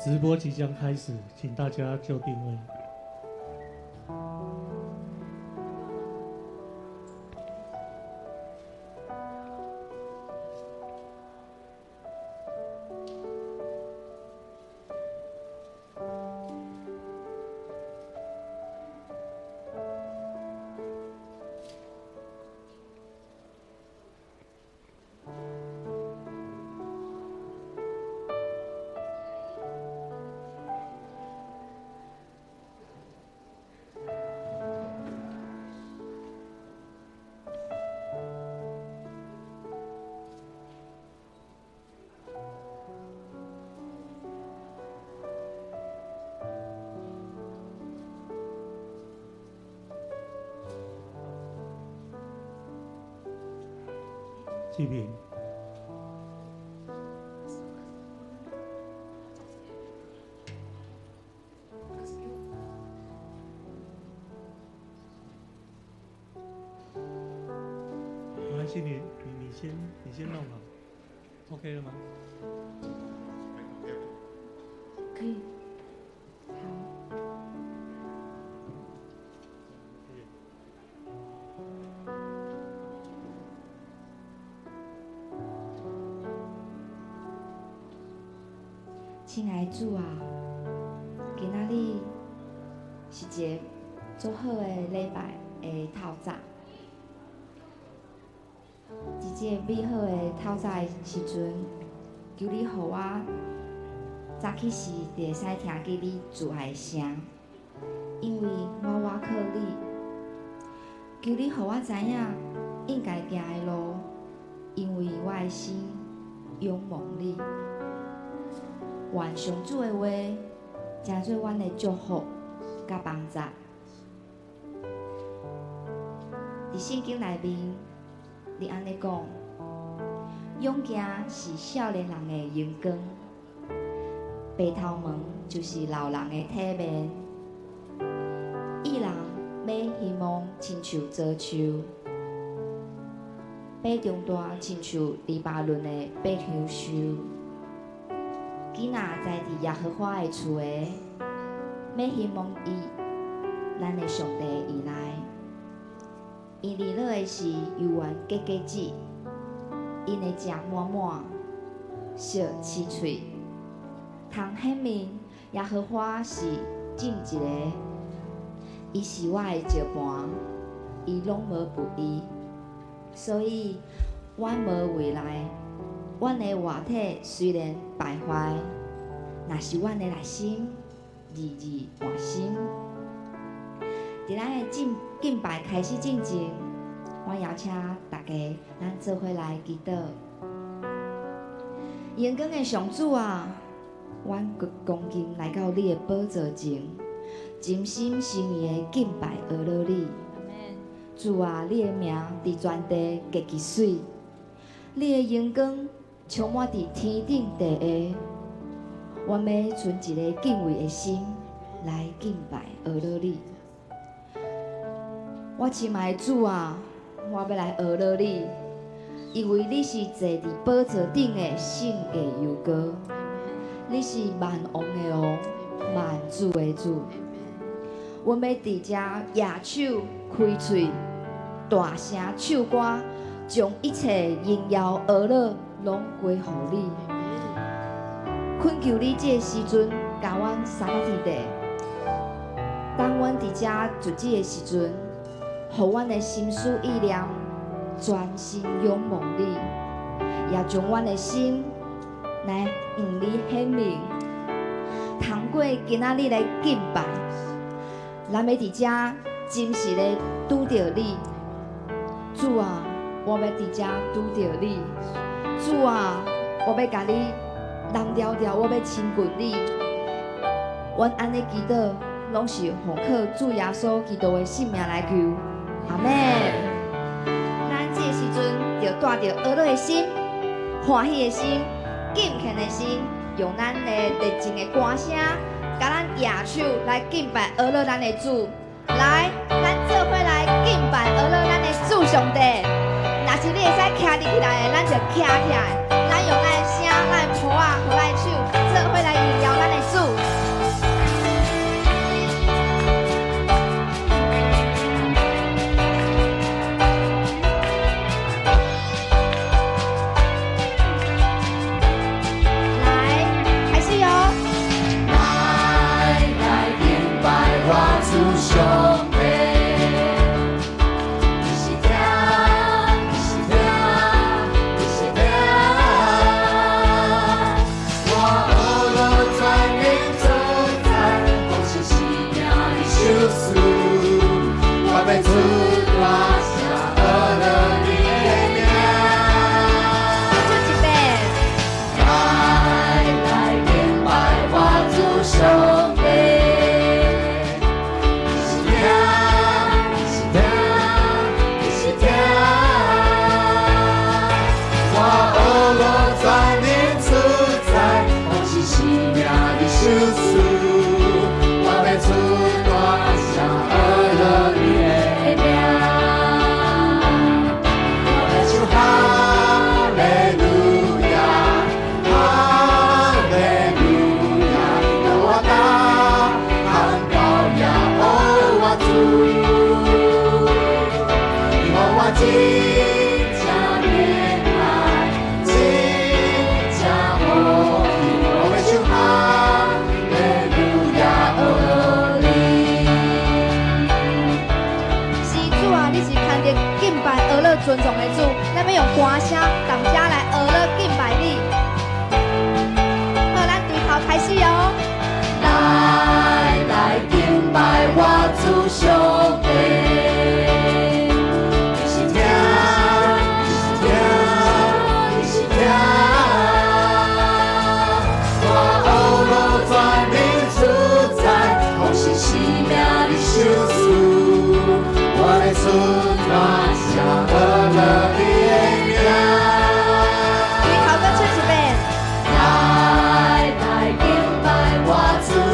直播即將開始，請大家就定位。季平，沒關係，你先弄好，OK 了嗎？可以。好。親愛的主啊，今仔日是一個足好的禮拜的透早。佇這個美好的透早的時陣，求你予我早起時就會使聽見你慈愛的聲，因為我倚靠你。求你予我知影應該行的路，因為我的心仰望你。願上主的話，成做阮的祝福佮幫助。佇聖經內面，你按呢講，勇健是少年人的榮光，白頭毛就是老人的體面。義人欲興旺親像棗樹，欲長大親像黎巴嫩的百香樹。囡仔栽佇耶和華的厝的，欲興旺伊，咱的上帝以內。𪜶年老的時，猶原結果子，𪜶會食滿滿，惜飼喙，通顯明耶和華是正直的，伊是我的石磐，伊攏無不義，所以阮無畏內。阮的外體雖然敗壞，若是阮的內心日日換新。佇咱的敬拜開始進前，我邀請大家，咱做伙來祈禱。榮光的上主啊，阮恭敬來到你的寶座前，真心誠意的敬拜阿羅你。主啊，你的名佇全地極其媠，你的榮光充滿佇天頂地下。阮欲存一个敬畏的心來敬拜阿羅你。我親愛的主啊，我欲來阿羅你，因為你是坐佇寶座頂的聖潔油膏，你是萬王的王，萬主的主。阮欲佇遮舉手開喙，大聲唱歌，將一切榮耀阿羅攏歸予你。懇求你這個時陣，共阮三甲天地。當阮佇遮靜止的時陣，予阮的心思意念專心仰望你，也將阮的心來向你顯明。通過今仔日來敬拜，咱欲佇遮真實的拄著你。主啊，我欲佇遮拄著你。主啊，我欲共你攬牢牢，我欲親近你。阮按呢祈禱，攏是奉靠主耶穌基督的聖名來求，阿們。咱這個時陣就帶著阿樂的心、歡喜的心、敬虔的心，用咱的熱情的歌聲，共咱舉手來敬拜阿樂咱的主。來，咱做伙來敬拜阿樂咱的主上帝。若是你會使徛佇起來的，咱就徛起來。咱用咱的聲、咱的抱仔、予咱的手，做伙來榮耀。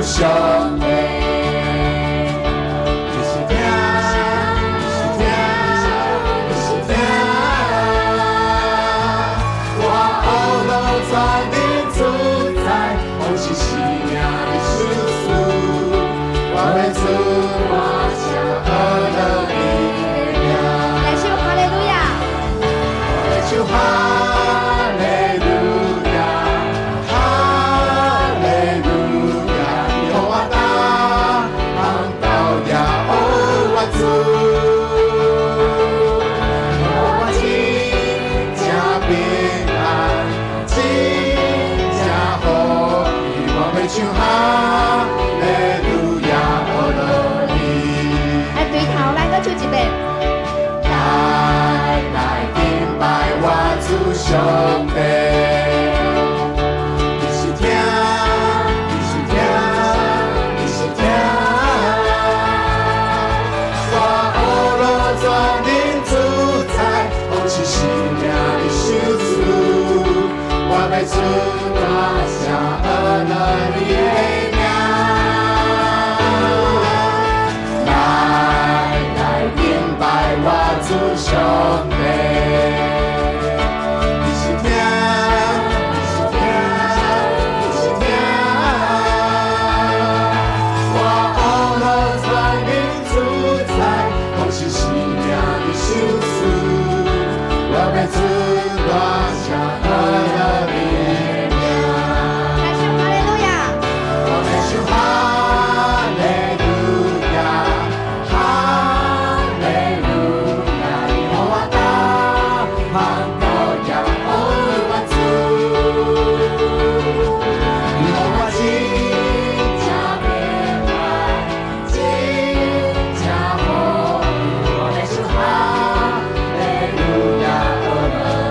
上帝。你是疼，你是疼，你是疼，我学落全能主宰，予是生命的賞賜，我欲出大聲呵樂你的名。來唱哈利路亞，我欲唱哈利路亞，哈利路亞，予我大行到耶和華主，予我真正平安，真正好，我欲唱哈利路亞，呵樂你。來對頭，咱閣唱一遍。來來敬拜我主上帝，伊是疼，伊是疼，伊是疼，我學落全能主宰，予是生命的賞賜，我欲出大聲呵樂你的名。來來敬拜我主上帝，伊是疼，伊是疼，伊是疼，我學落全能主宰，予是生命的賞賜，我欲出大聲呵樂你的名。來唱哈利路亞，我欲唱哈利路亞，哈利路亞，予我大行到耶和華主，予我真正平安，真正好，我欲唱哈利路亞，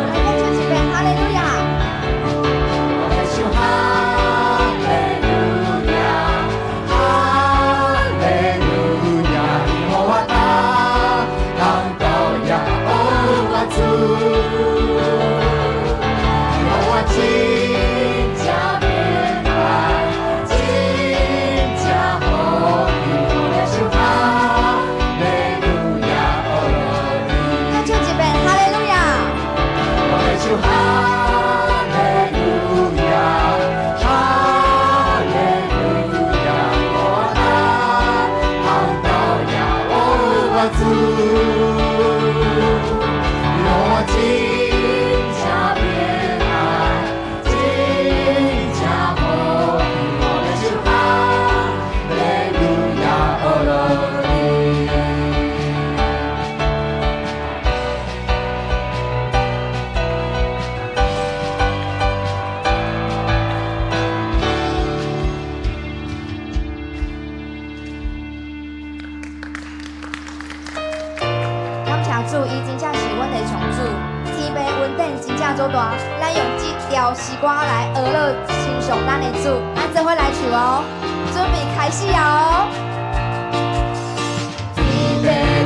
來閣唱一遍哈利路亞。我欲唱哈利路亞，哈利路亞，予我大行到耶和華主，予我真正平安，真正好，我欲唱哈利路亞，呵樂你。閣唱一遍哈利路亞。我欲唱哈利路亞，哈利路亞，我大行到耶和華主，予我真正平安，真正好，我欲唱哈利路亞，呵樂你。感謝主，伊真正是阮的上主，天父恩典真正足大，咱用這條詩歌來呵樂欣賞咱的主，咱做伙來唱哦，準備開始哦。天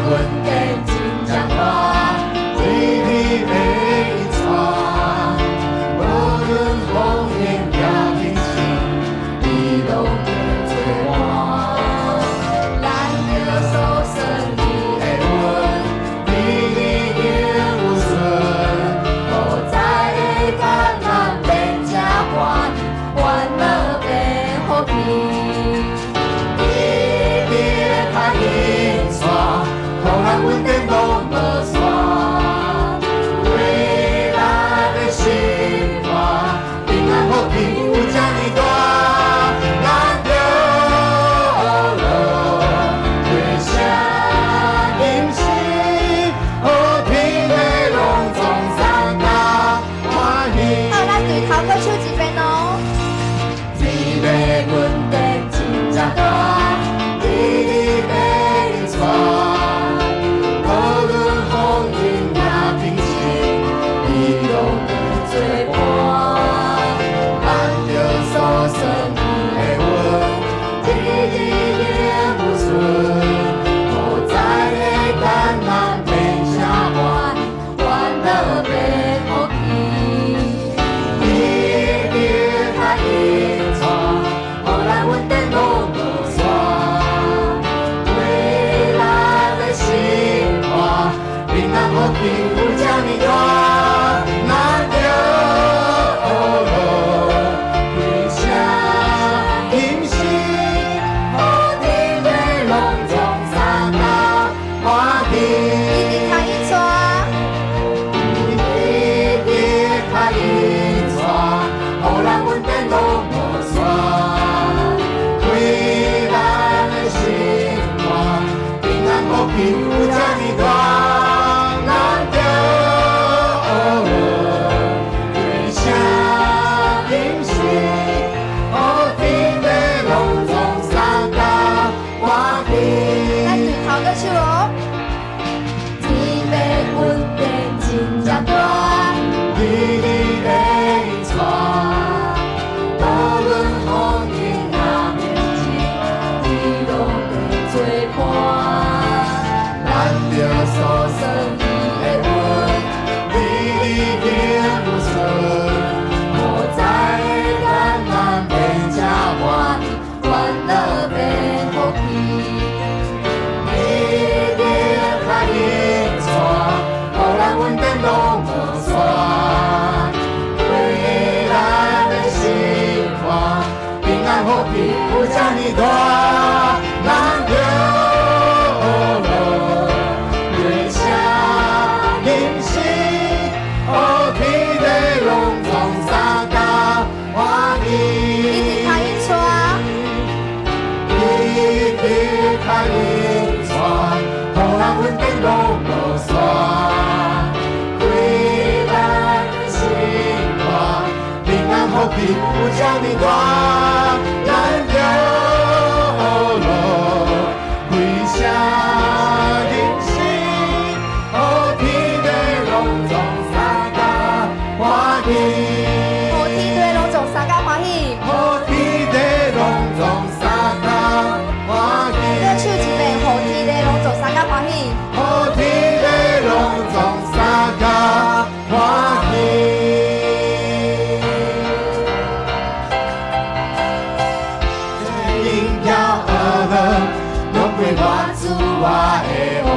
父恩典真正大，天天的帶，無論風雨也平靜，伊攏會做伴。咱著相信伊的恩，日日永有存，無在的艱難變這歡，煩惱變福氣。伊的牽引帶，予咱穩定攏無散。為咱的心肝，平安福氣有這呢大，咱著學樂，為啥音聲，予天地攏總讚嘆歡喜。好，咱對頭閣唱一遍哦。天父恩典真正大，日日的帶，無論風福氣有遮爾大，咱著學樂，歸聲吟詩，予天地攏總相共歡喜。一直牽引帶，一直牽引帶，予人穩定攏無散，開咱心肝，平安福氣有遮爾大，咱著學樂，歸聲吟詩，予天地攏總相共歡喜。予天地攏總相共歡喜。予天地攏總相共歡喜。閣唱一遍，予天地攏總相共歡喜。予天地攏總相共歡喜。榮耀囥樂，攏歸我主我的王。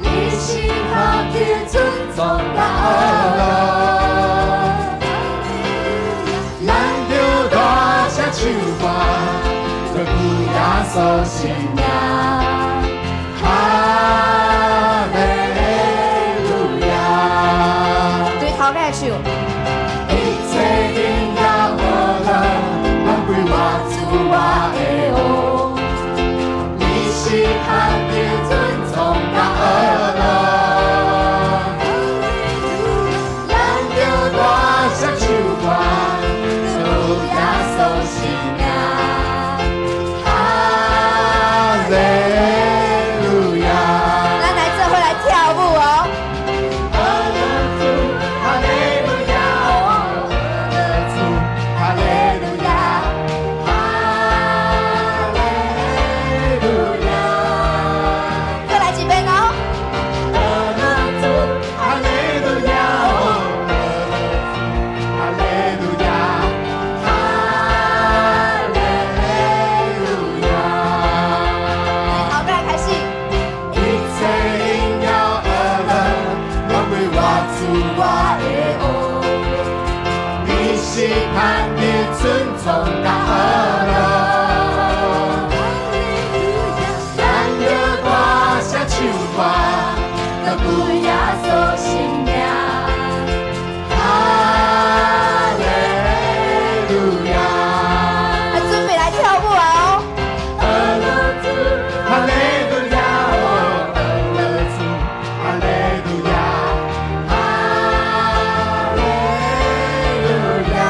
你是何等尊崇佮囥樂，咱著大聲唱歌，尊主耶穌聖名。哈利路亞。對頭開始唱。一切榮耀囥樂，攏歸我主我的王。你是何等尊崇佮囥樂，咱著大聲唱歌，主耶穌聖名。哈利路亞。咱來做伙來跳舞哦。哈利路亞，主哈利路亞，哈利路亞。閣來一遍哦。哈利路亞，哈利路亞，哈利路亞。頭開開始。一切榮耀囥樂，攏歸我主我的王。你是何等尊崇佮囥樂，咱著大聲唱歌，歌主耶穌聖名。哈利路亞。來準備來跳舞啊哦。哈利路亞，哈利路亞，哈利路亞，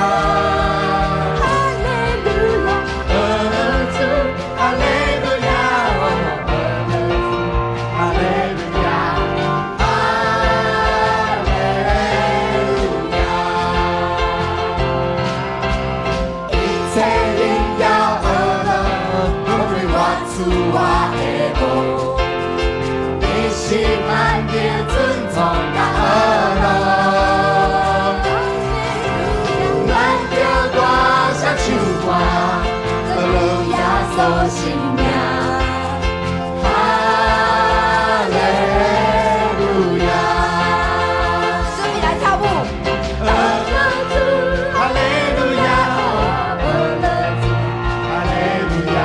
哈利路亞，哈利路亞，哈利路亞，哈利路亞。一切榮耀囥樂，攏歸我主我的王。你是何等尊崇佮囥樂，咱著大聲唱歌，歌主耶穌聖名。哈利路亞。準備來跳舞。哈利路亞，哈利路亞，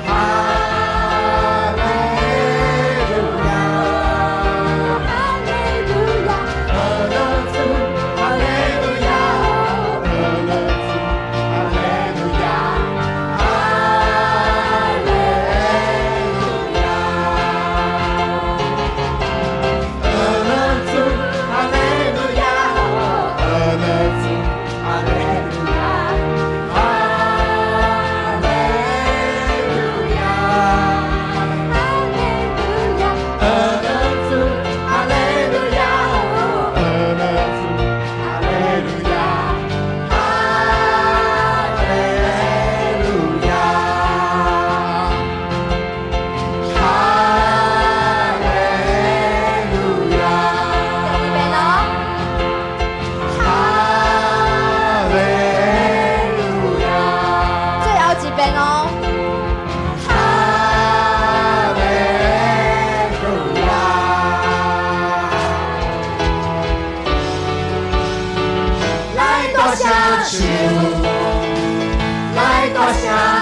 哈利路亞，哈利路亞，哈利路亞，哈利路亞，哈利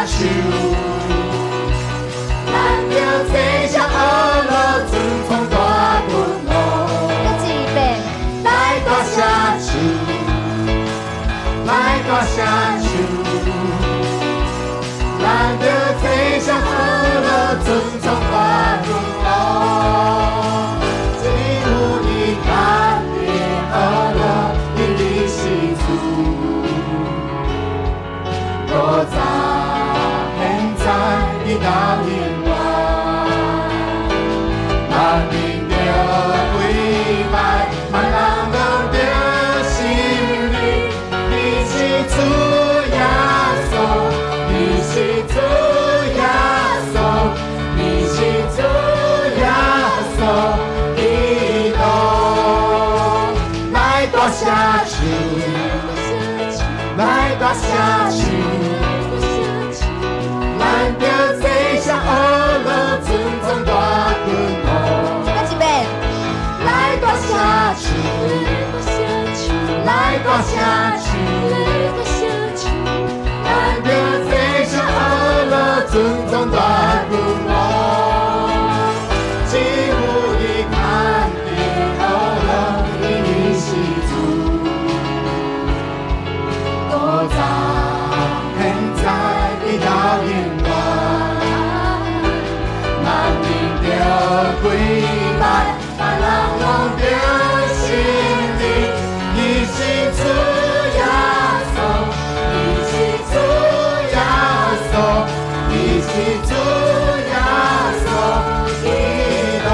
手。咱著齐声呵咾尊崇大君王。閣一遍。來大聲唱，來大聲唱，咱著齊聲呵咾尊崇大君王。只有伊值得呵咾，因伊是主。古早、現在，直到永遠。萬民著跪拜，萬人攏著承認，你是主耶穌，你是主耶穌，你是主耶穌基督。來大聲唱，來大聲唱，咱著齊聲呵咾尊崇大君王。閣一遍。來大聲唱，來大聲唱，咱著齊聲呵咾尊崇大君王。只有伊值得呵咾，因伊是主。古早、現在，直到永遠。萬民著跪拜，萬人攏著承認，伊是主耶穌，伊是主耶穌，伊是主耶穌基督。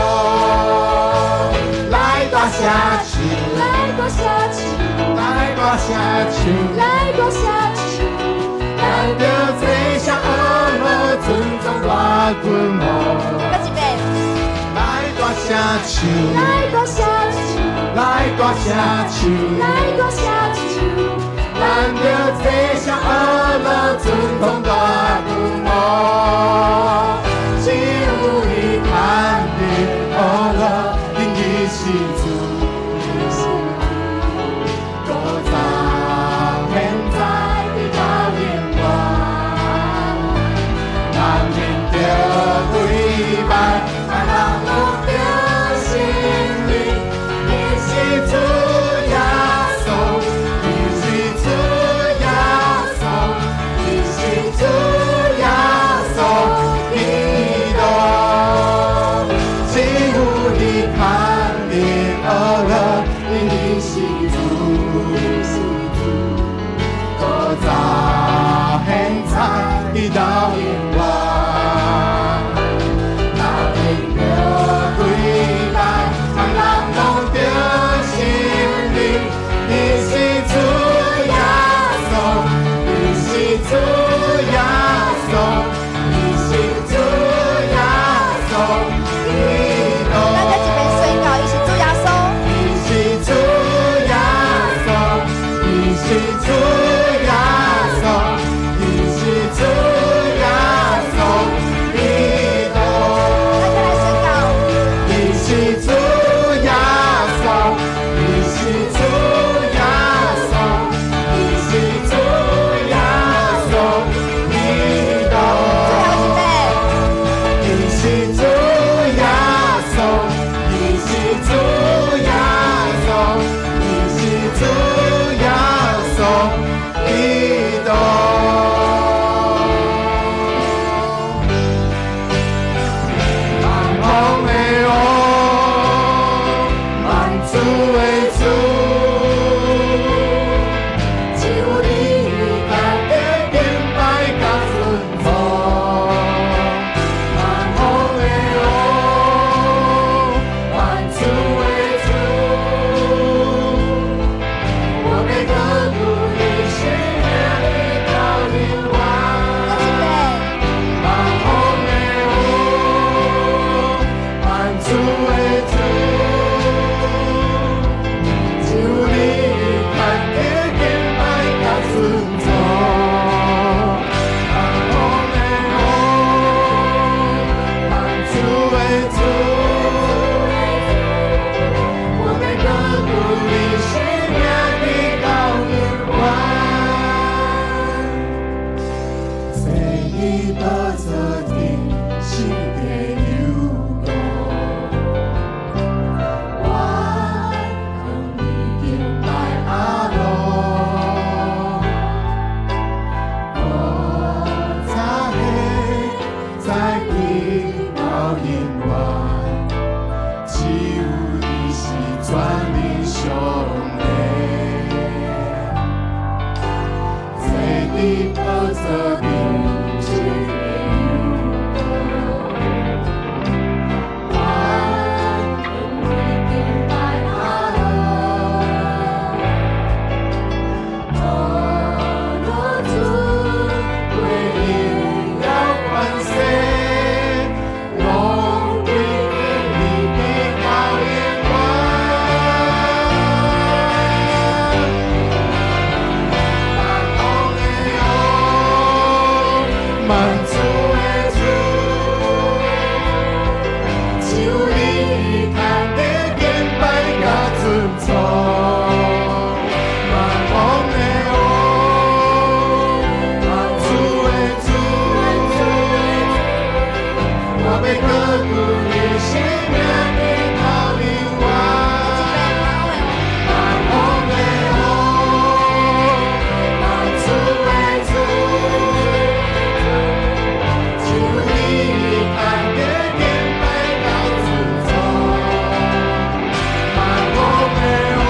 來大聲唱，來大聲唱，來大聲唱，來大聲唱，咱著齊聲呵咾尊崇大君王。閣一遍。來大聲唱，來大聲唱，來大聲唱，來大聲唱，咱著齊聲呵咾尊崇大君王。只有伊值得呵咾，因伊是主。古早、現在，直到永遠。萬民著跪拜，萬人攏著承認，伊是主耶穌，伊是主耶穌，伊是主。伫宝座顶圣洁油膏。我向你敬拜阿罗，古早彼在直到永远，只有你是全能上帝。坐伫宝座顶圣洁油膏，我向你敬拜阿罗，阿罗主，为荣耀权势，拢归给你直到永远。万王的王，万主的主，只有你值得敬拜佮尊崇。万王的王，万主的主，我欲高举你圣名直到永远。万王的王，万主的主，只有你值得敬拜佮尊崇。万王的王，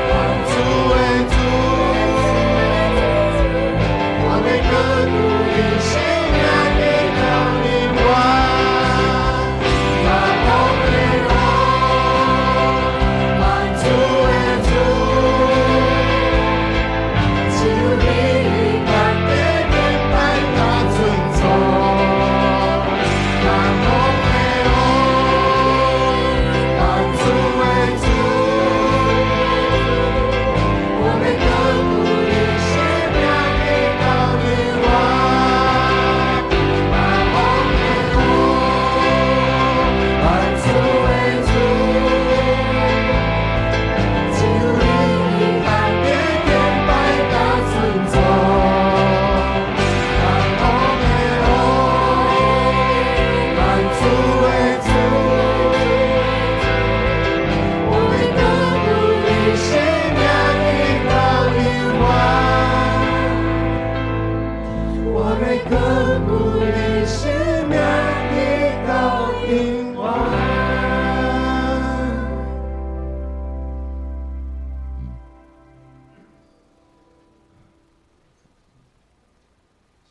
万主的主，我欲高举你圣名直到永远。万王的王，万主的主，只有你值得敬拜佮尊崇。万王的王，万主的主，我欲高举你圣名直到永远。万王的王，万主的主，只有你值得敬拜佮尊崇。万王的王，万主的主，我欲高举你圣名直到永远。我欲高举你圣名直到永远。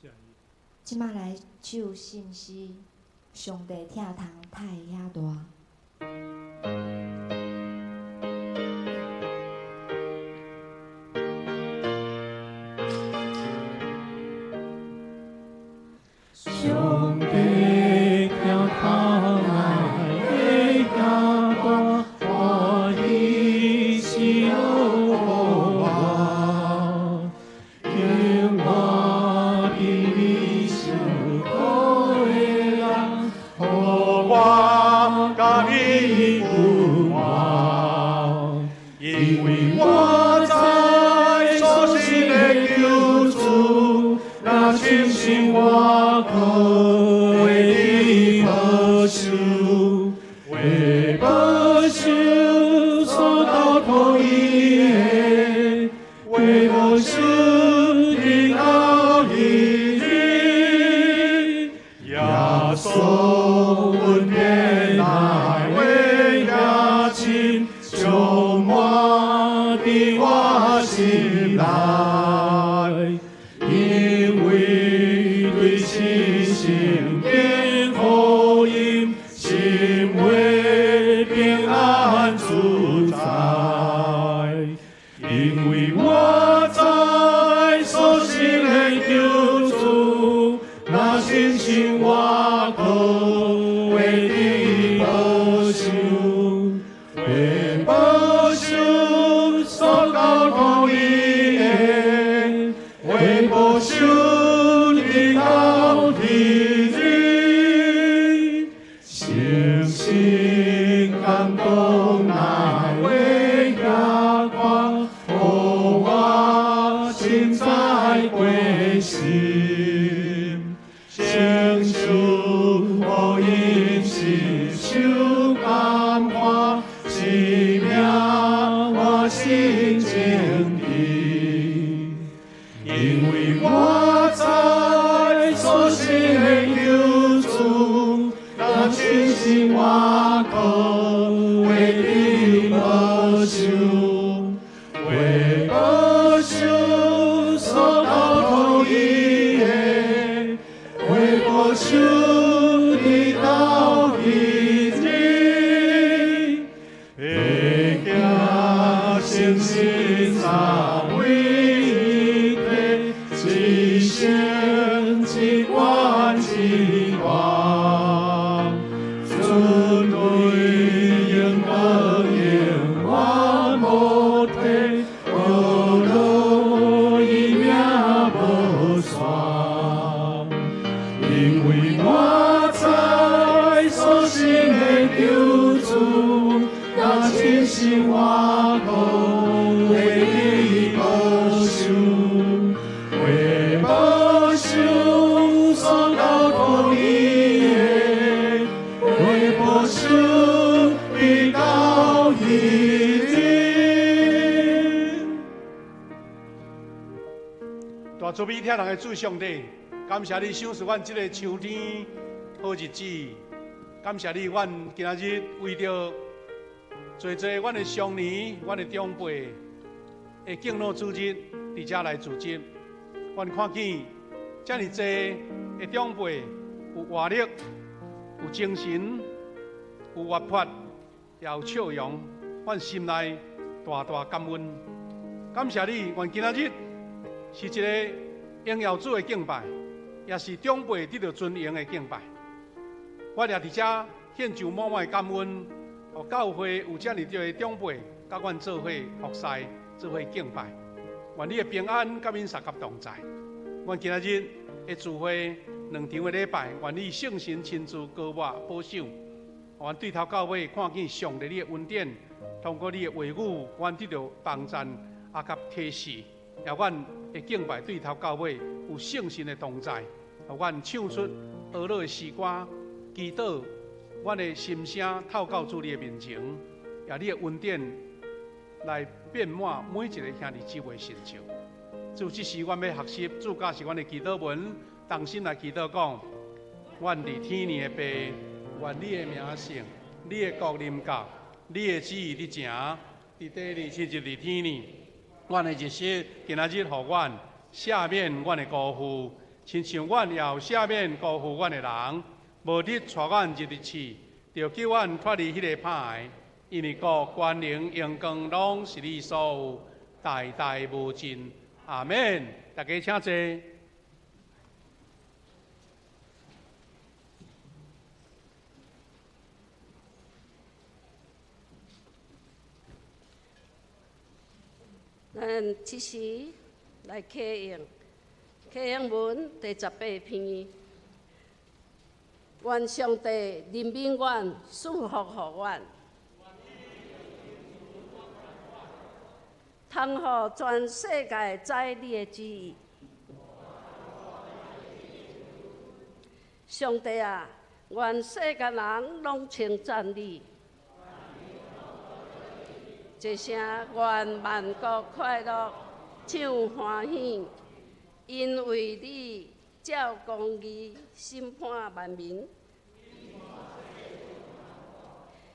下一页。這馬來唱信詩，上帝疼痛太遐大。上帝疼痛爱的遐大，欢喜惜我，永远伫你受苦的人，予我佮你有缘，因为我知所信的救主，若深信我可会得保守，为保守所交托伊的，为保守直到彼日。耶稣恩典爱的遐深，充满伫我心内，因为对信心心，承受福音是受感化，是命我心情意。因为我知所信的救主，若亲身我靠，为你保守，为保守所交托伊的，为保守直到彼日，会行诚实三位一体，一生一贯一贯，尊贵荣耀永远无退，无落伊命无散。因为我知所信的救主，若亲身我靠，为你保守，为保守所交托你的，为保守直到彼日。大慈悲疼人的主上帝，感謝你賞賜阮這个秋天好日子，感謝你，阮今仔日為著濟濟阮的上年、阮的長輩的敬老主日，佇遮來組織，阮看見遮爾濟的長輩有活力、有精神、有活潑，也有笑容，阮心內大大感恩。感謝你，願今仔日是一个榮耀主的敬拜，也是長輩得到尊榮的敬拜。我也佇遮獻上滿滿的感恩，予教會有遮爾多的長輩，佮阮做伙服侍，做伙敬拜。願你的平安佮恁三佮同在。阮今仔日的聚會兩場的禮拜，願你聖神親自膏抹保守。阮對頭到尾看見上帝你的恩典，通過你的話語，阮得到幫贊啊，佮啟示，也阮的敬拜對頭到尾有聖神的同在，予阮唱出呵咾的詩歌，祈禱，阮的心聲透到主你的面前，也你的恩典來遍滿每一个兄弟姊妹身上。主，這時阮欲學習，主教示阮的祈禱文，同心來祈禱講：阮佇天的父，願你的名聖，你的國臨到，你的旨意佇成，佇地裡親像佇天呢。阮的日食今仔日予阮赦免阮的辜負，親像阮也有赦免辜負阮的人，無得帶阮入去試，著救阮脫離彼个歹的。因為國、權能、榮光，攏是你所有，代代無盡。阿們。大家請坐。咱這時來啟用啟用文第18篇。願上帝憐憫阮，賜福予阮，通予全世界知你的旨意。上帝啊，願世間人攏稱讚你。這聲願萬國快樂，唱歡喜，因為你照公義審判萬民。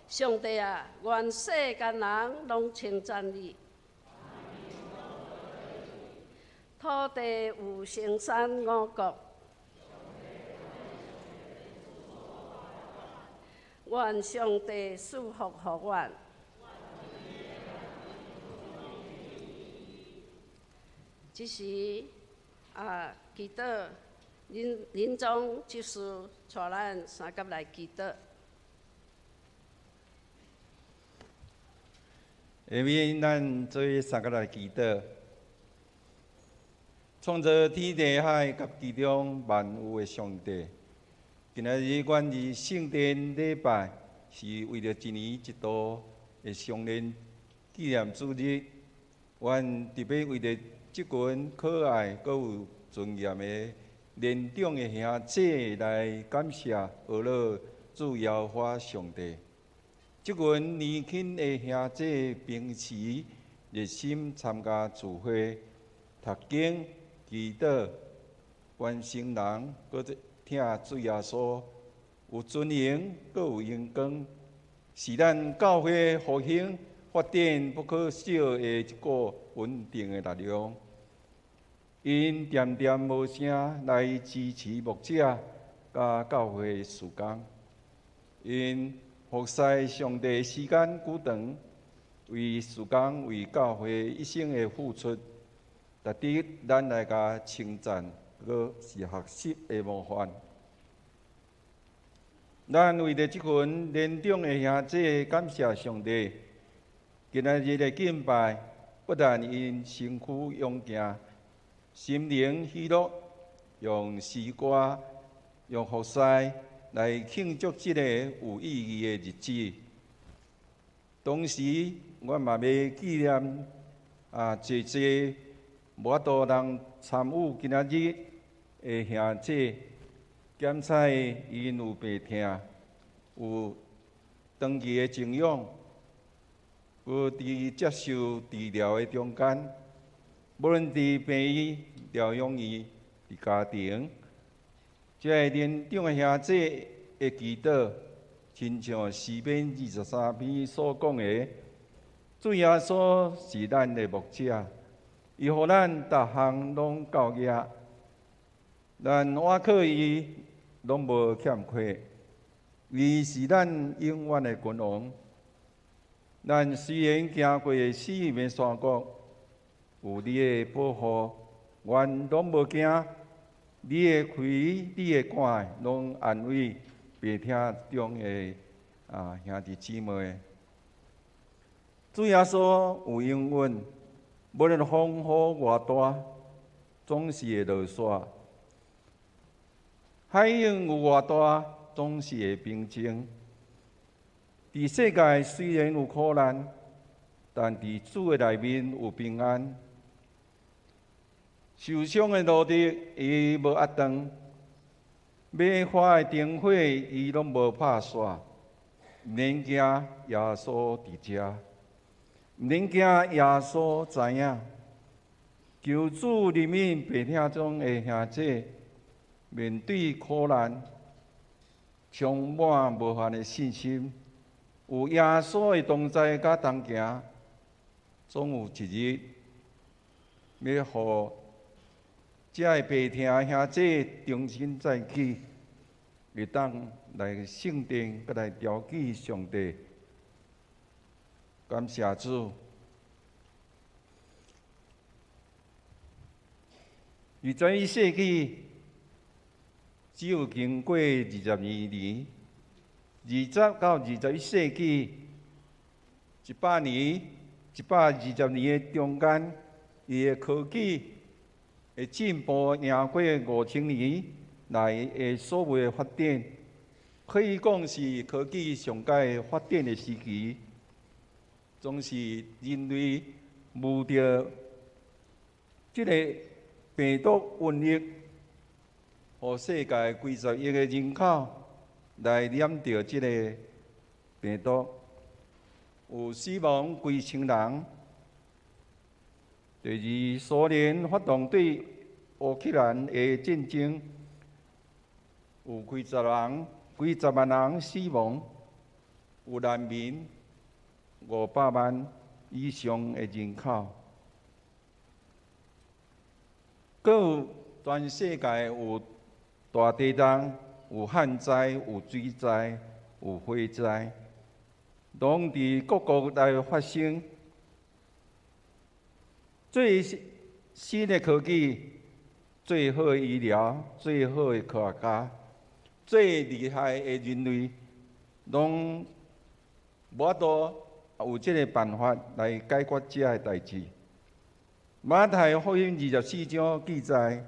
上帝啊，願世間人攏稱讚你。土地有生產五穀，願上帝賜福予阮。這時啊，祈禱，林總執事帶咱三甲來祈禱。下面咱做三甲來祈禱。創造天地海佮其中萬有的上帝，今仔日阮佇聖殿禮拜，是為著一年一度的常年紀念主日。阮特別為著這群可愛閣有尊嚴的年長的兄姐來感謝阿樂主耶和華上帝。這群年輕的兄姐平時熱心參加聚會、讀經、祈禱、關心人，閣疼主耶穌，有尊榮，閣有榮光，是咱教會復興發展不可少的一股穩定的力量。𪜶恬恬無聲來支持牧者佮教會事工，𪜶服侍上帝時間久長，為事工、為教會一生的付出，值得咱來共稱讚，閣是學習的模範。咱為著這群年長的兄姐感謝上帝，今仔日的敬拜，不但𪜶身軀勇健，心靈喜樂，用詩歌、用服侍來慶祝這個有意義的日子。同時，阮嘛欲紀念濟濟無法度通參與今仔日的兄姐，檢採𪜶有病痛，有長期的靜養，有佇接受治療的中間，無論佇病院、療養院、佇家庭，這个年長的兄姐的祈禱，親像詩篇23篇所講的，主耶穌是咱的牧者，伊予咱逐項攏夠額，咱倚靠伊攏無欠缺，伊是咱永遠的君王。咱雖然行過死蔭的山谷，有你的保護，阮攏無驚。你的杖、你的竿，攏安慰病痛中的兄弟姊妹。主耶穌有應允，無論風雨偌大，總是會落煞；海湧有偌大，總是會平靜。佇世界雖然有苦難，但佇主的內面有平安。受傷的蘆竹，伊無壓斷；欲花的燈火，伊攏無拍煞。毋免驚耶穌佇遮，毋免驚耶穌知影。求主憐憫病痛中的兄姐，面對苦難，充滿無限的信心。有耶穌的同在佮同行，總有一日，欲予這个病痛兄姐重新再起，會當來聖殿，閣來調記上帝。感謝主。21世紀只有經過22年，20到21世紀100年、120年的中間，伊的科技的進步贏過5000年來的所有的發展，可以講是科技上蓋發展的時期，總是人類冒著這个病毒瘟疫，予世界幾十億的人口來染著這个病毒，有死亡幾千人。第二，蘇聯發動對烏克蘭的戰爭，有幾十人、幾十萬人死亡，有難民500萬以上的人口。閣有全世界有大地震、有旱災、有水災、有火災，攏佇各國來發生。最新的科技、最好的醫療、最好的科學家、最厲害的人類，攏無法度有這個辦法來解決這个代誌。馬太福音24章記載，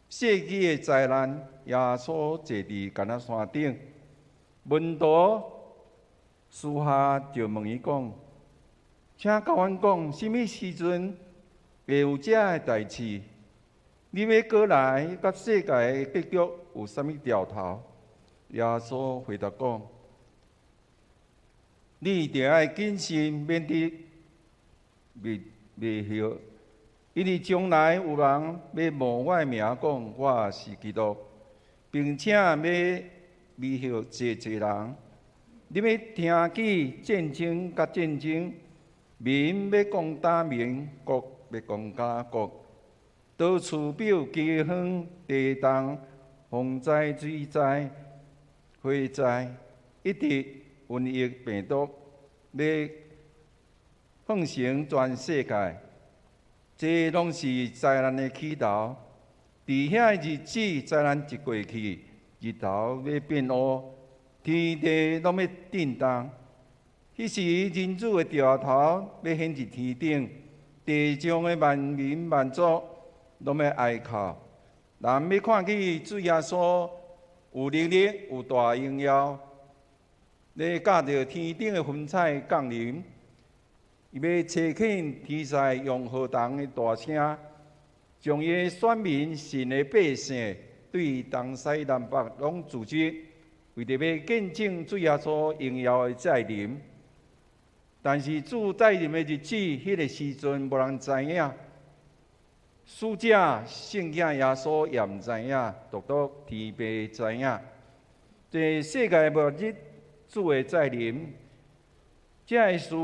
世紀的災難，耶穌坐佇橄欖山頂，門徒私下就問伊講：請共阮講，啥物時陣會有這个代誌？你欲閣來，佮世界的結局有啥物兆頭？耶穌回答講：你著愛謹慎，免得迷迷惑，因為將來有人欲冒我的名講我是基督，並且欲迷惑濟濟人。你欲聽見戰爭佮戰爭，民欲攻打民，國欲攻打國，到處必有饑荒、地動、風災、水災、火災，以及瘟疫病毒，欲橫行全世界。這攏是災難的起頭。佇遐个日子，災難一過去，日頭欲變烏，天地攏欲震動。彼時，人子的兆頭欲顯佇天頂，地上的萬民萬族攏欲哀哭。人欲看見主耶穌有能力、有大榮耀，咧駕著天頂的雲彩降臨。伊欲差遣天使用號筒的大聲，將伊的選民神的百姓對東西南北攏組織，為著欲見證主耶穌榮耀的再臨。但是主再臨的日子，彼個時陣無人知影。使者、聖子耶穌也毋知影，獨獨天父知影。這世界末日主的再臨，這个事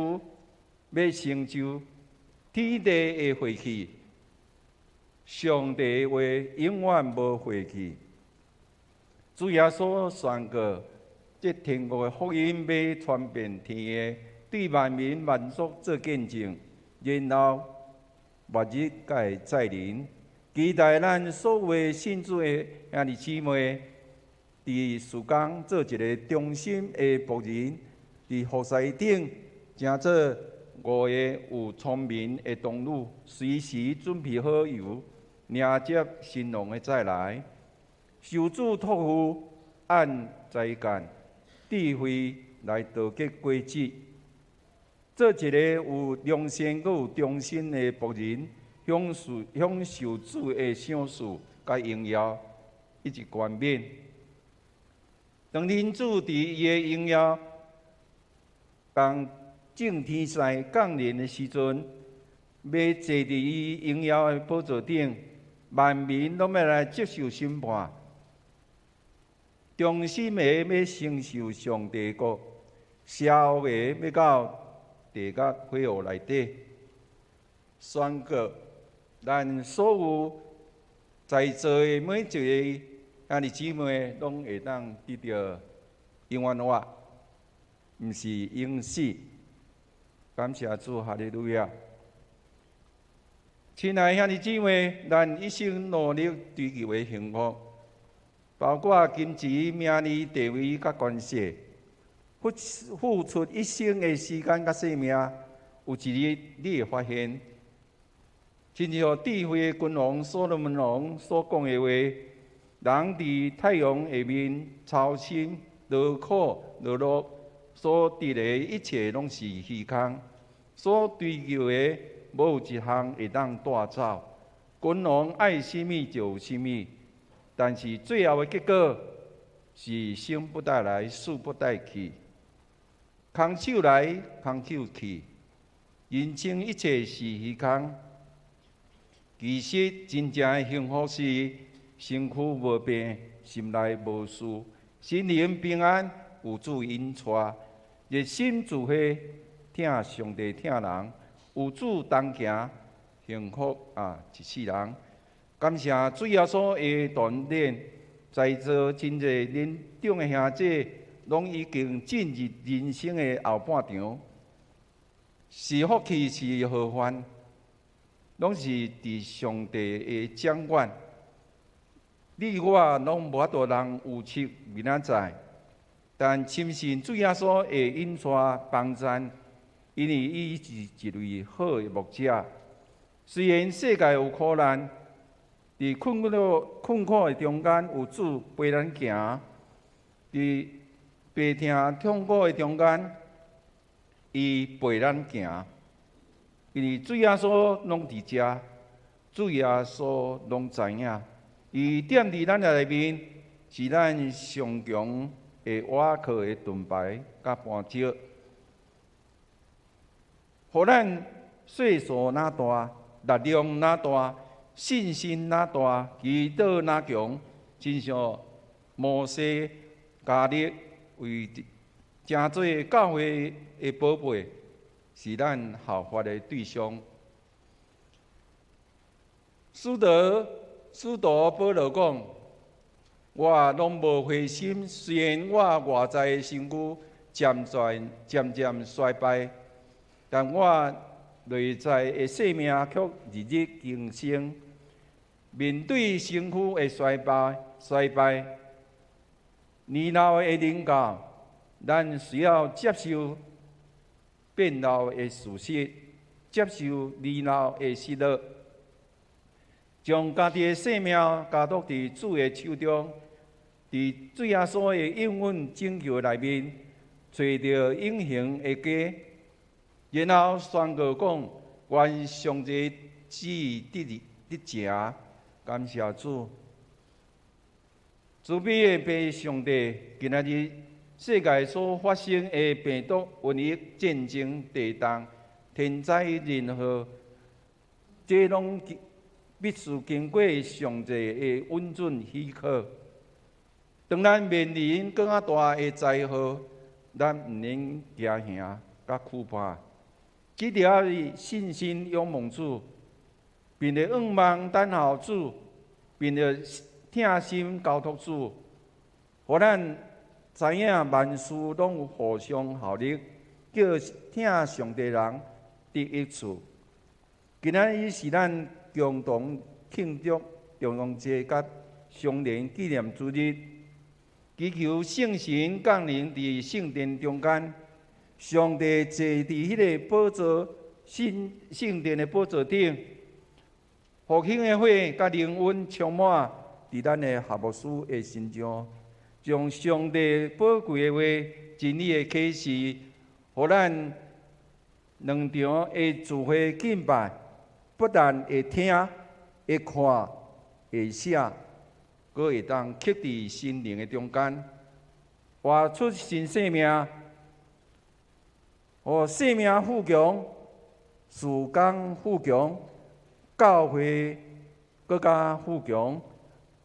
欲成就，天地會廢去，上帝的話永遠無廢去。主耶穌宣告，這天國的福音欲傳遍天下，對萬民萬族做見證，然後末日才會再臨。期待咱所有信主的兄弟姊妹，佇事工做一个忠心的僕人，佇服侍頂，成做五個有聰明的童女，隨時準備好油，迎接新郎的再來。受主託付，按才幹、智慧來得結果子，做一個有良善、閣有忠心的僕人，享受享受主的賞賜佮榮耀，以及冠冕。當人子佇伊的榮耀，仝眾天使降臨的時陣，欲坐佇伊榮耀的寶座頂，萬民攏欲來接受審判。忠心的欲承受上帝國，邪惡的欲到地獄火湖內底。宣告，咱所有在座的每一个兄弟姊妹，攏會當得著永遠活，毋是永死。感謝主，哈利路亞！親愛兄弟姊妹，咱一生努力追求的幸福，包括金錢、名利、地位佮權勢，付付出一生的時間佮性命，有一日你會發現，親像智慧的君王所羅門王所講的話：人佇太陽下面操心、勞苦、勞碌，所得的一切攏是虛空，所追求的無一項會當帶走。君王愛啥物就有啥物，但是最後的結果是生不帶來，死不帶去，空手來，空手去，人生一切是虛空。其實真正的幸福是身軀無病，心內無事，心靈平安，有主引帶，熱心聚會，疼上帝疼人，有主同行，幸福啊一世人。感謝主耶穌的恩典，在座真濟年長的兄姐，攏已經進入人生的後半場，是福氣是禍患，攏是佇上帝的掌管。你我攏無法度通預測明仔載，但深信主耶穌會引帶幫贊，因為伊是一位好的牧者。雖然世界有苦難，佇困苦困苦的中間有主陪咱行，佇悲痛痛苦的中間，伊陪咱行。因為主耶穌攏佇遮，主耶穌攏知影，伊踮佇咱內面，是咱上強的倚靠的盾牌佮磐石，予咱歲數若大，力量若大，信心若大，祈禱若強，親像摩西、迦勒為成做教會的寶貝，是咱效法的對象。使徒保羅講：我攏無灰心，雖然我外在的身軀漸漸漸漸衰敗，但我內在的生命卻日日更新。面對身軀的衰敗，年老的臨到，咱需要接受變老的事實，接受年老的失落，將家己的生命交託佇主的手中，佇主耶穌的應允拯救內面，揣著永恆的家，然後宣告講：願上帝旨意得得成，感謝主。慈悲的父上帝，今仔日世界所發生的病毒、瘟疫、戰爭、地動、天災人禍，這攏必須經過上帝的允准許可。當咱面臨閣較大的災禍，咱毋免驚嚇佮懼怕，只著愛信心仰望主，憑著仰望等候主，憑著疼心交託主，予咱知影萬事攏有互相效力，叫疼上帝人得益處。今仔日是咱共同慶祝重陽節佮雙連紀念主日，祈求聖神降臨佇聖殿中間，上帝坐佇彼个寶座新聖殿的寶座頂，復興的火佮靈恩充滿佇咱的何牧師的身上，將上帝寶貴的話、真理的啟示，予咱兩場的聚會敬拜，不但會聽、會看、會寫，閣會當刻佇心靈的中間，活出新生命，予生命富強，事工富強，教會閣較富強。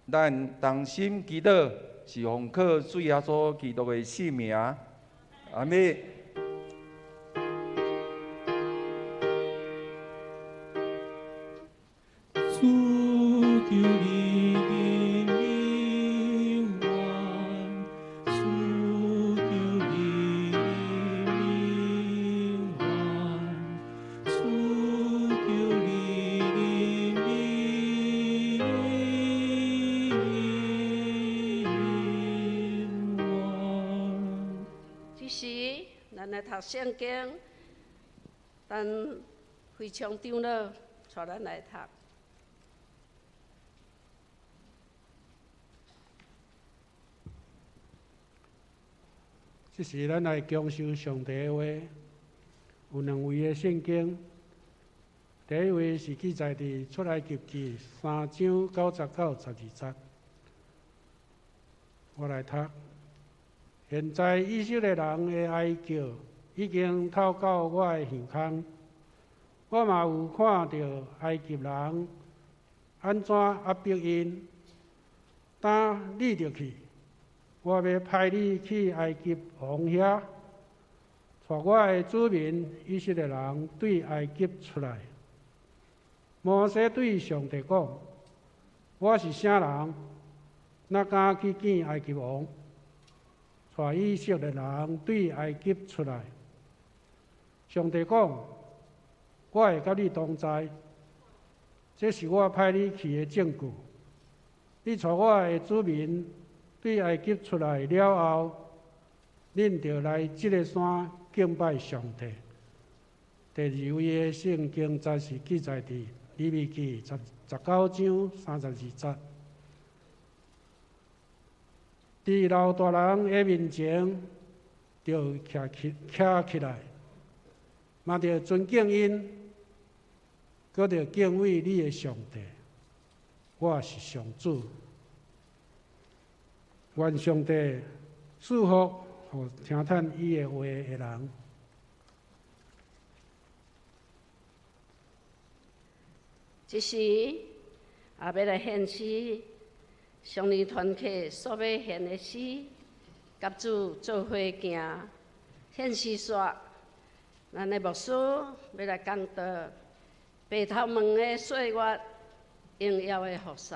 咱同心祈禱，是奉靠主耶穌基督的聖名，阿們。主求你的永遠，主求你的永遠，主求你的永遠。這時，咱來讀聖經，等非常長老帶咱來讀。這時，咱來享受上帝的話。有兩位的聖經，第一位是記載佇出埃及記三章九節到十二節。我來讀。現在以色列人的哀叫已經透到我的耳孔，我嘛有看著埃及人按怎壓迫𪜶。今你著去，我欲派你去埃及王遐，帶我的子民以色列人對埃及出來。摩西對上帝講：我是啥人？哪敢去見埃及王，帶以色列人對埃及出來？上帝講：我會佮你同在，這是我派你去的證據。你帶我的子民對埃及出來了後，恁著來這个山敬拜上帝。第二位的聖經則是記載佇利未記十九章32節。佇老大人的面前，著徛起來，嘛著尊敬𪜶。閣著敬畏你的上帝。我是上主。願上帝賜福予聽趁伊的話的人。這時，也欲來獻詩，上年團契所欲獻的詩，佮主做伙行。獻詩煞，咱的牧師欲來講道，白頭毛的歲月，榮耀的服侍。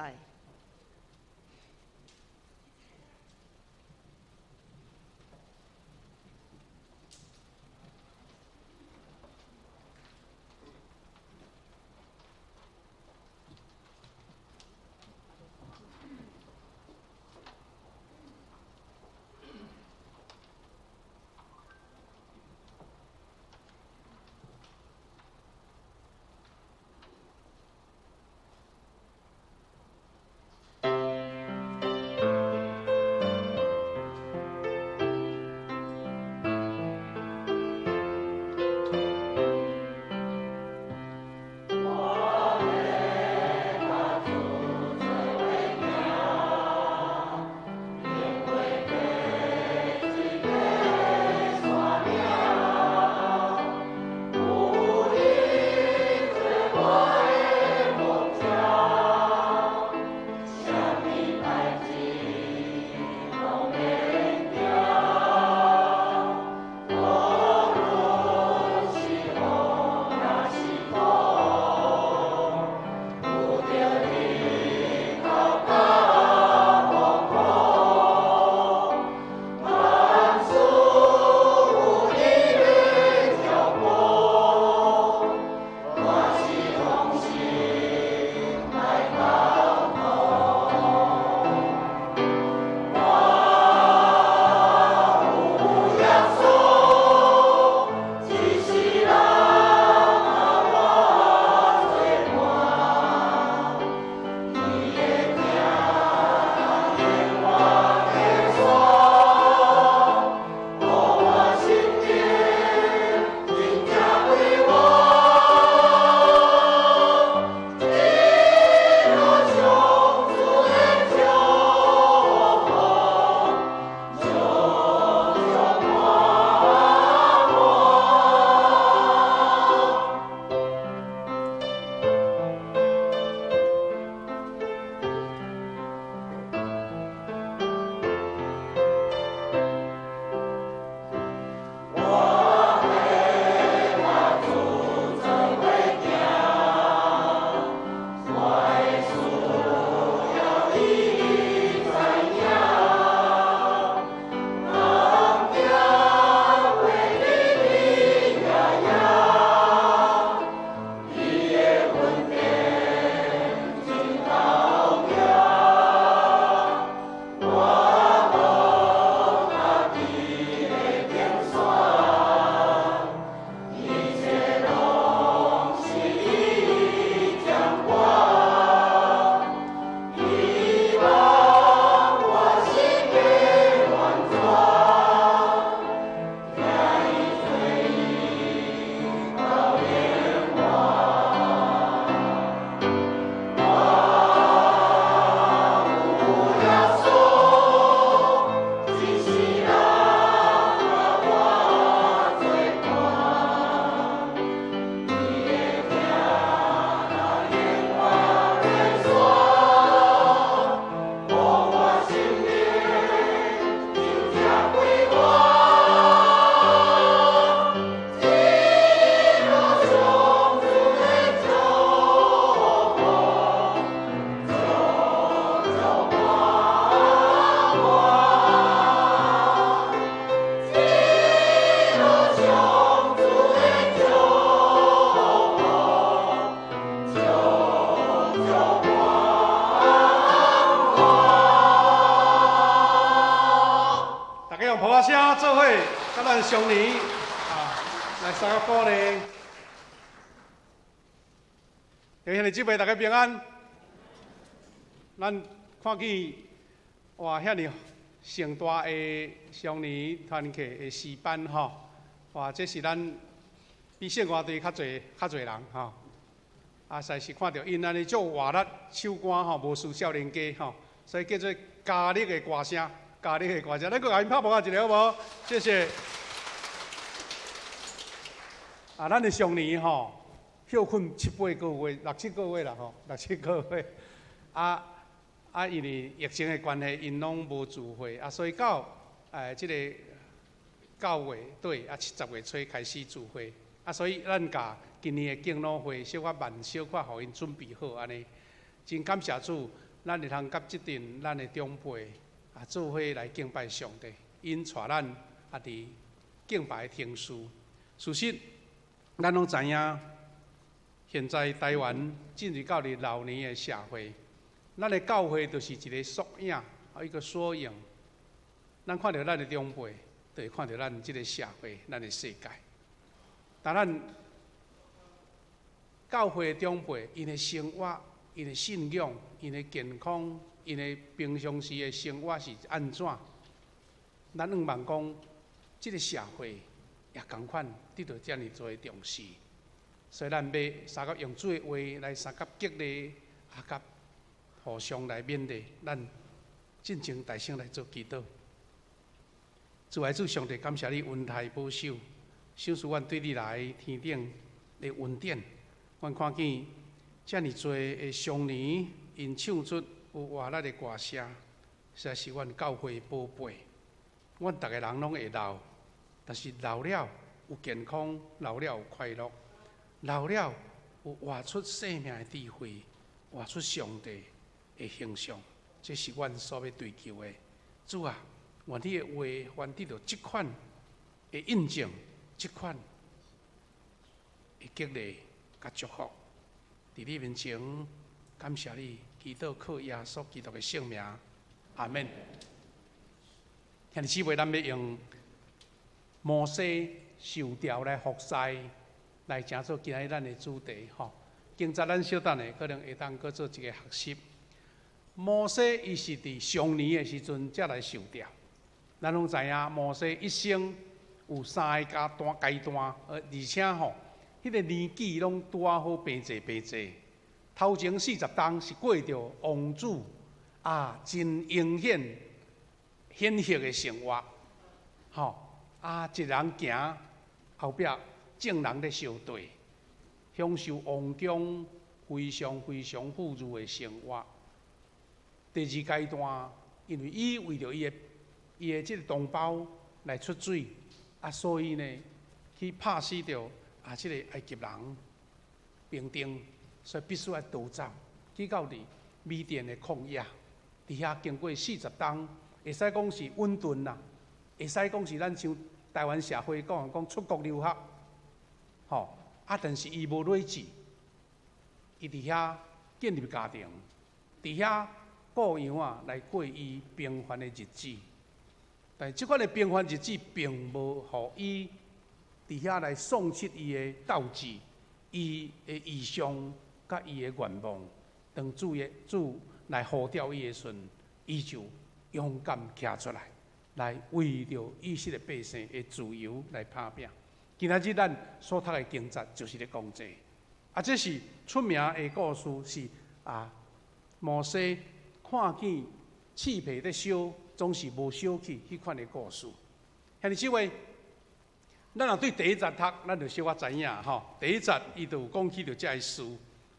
做伙，佮咱上年啊，來相佮鼓勵。弟兄姊妹，大家平安。咱看見哇，遐爾盛大的上年團契的詩班吼，哇，這是咱比聖歌隊較濟較濟人吼。啊，實在是看著𪜶按呢足活力，唱歌吼無輸少年家吼，所以叫做加力的歌聲，加力的歌聲，咱閣共𪜶拍噗仔一下好無？謝謝。啊，咱的上年吼，歇睏七八個月，六七個月啦吼，六七個月。啊啊，因為疫情的關係，𪜶攏無聚會，啊，所以到這个9月底啊，10月初開始聚會。啊，所以咱共今年的敬老會小可慢小可，予𪜶準備好按呢。真感謝主，咱會通佮這陣咱的長輩啊做伙來敬拜上帝，𪜶帶咱啊佇敬拜的程序。事實，咱攏知影，現在台灣進入到佇老年的社會，咱的教會就是一個縮影，啊一個縮影。咱看著咱的長輩，就會看著咱這個社會、咱的世界。但咱教會的長輩，𪜶的生活、𪜶的信仰、𪜶的健康、𪜶的平常時的生活是按怎？咱向望講，這个社會也仝款得著遮爾濟的重視，所以咱欲相佮用主的話來相佮激勵，啊，佮互相來勉勵，咱進前大聲來做祈禱。主愛主上帝，感謝你恩待保守，賞賜阮對你來天頂的恩典。阮看見遮爾濟的少年，𪜶唱出有活力的歌聲，實在是阮教會寶貝。阮逐个人攏會老，但是老了有健康，老了有快樂，老了有活出生命的智慧，活出上帝的形象，這是阮所欲追求的。主啊，願你的話，願得著這款的印證，這款的激勵佮祝福，佇你面前感謝你，祈禱靠耶穌基督的聖名，阿們。兄弟姊妹，咱欲用摩西受調來服侍，來成做今仔日咱的主題吼。經節咱小等下可能會當閣做一个學習。摩西伊是佇壮年的時陣才來受調。咱攏知影，摩西一生有三个階段階段，而且吼，彼个年紀攏拄仔好平齊平齊。頭前40冬是過著王子啊，真英顯顯赫的生活，吼啊，一人行後壁眾人咧相綴，享受王宮非常非常富裕的生活。第二階段，因為伊為著伊的這个同胞來出水，啊，所以呢，去拍死著啊，這个埃及人兵丁，所以必須愛逃走，去到佇米甸的曠野，佇遐經過40冬，會使講是穩頓啦，會使講是咱像台灣社會講講出國留學，吼啊，但是伊無累志，伊佇遐建立家庭，佇遐顧羊仔來過伊平凡的日子。但這款的平凡日子並無予伊佇遐來喪失伊的鬥志、伊的異象、佮伊的願望。當主的主來呼召伊的時陣，伊就勇敢徛出來，來為著以色列百姓的自由來拍拚。今仔日咱所讀的經節就是咧講這个，啊，這是出名的故事，是啊，摩西看見刺皮咧燒，總是無燒去，彼款的故事。兄弟姊妹，咱若對第一節讀，咱就小可知影吼。第一節伊就有講起著這个事，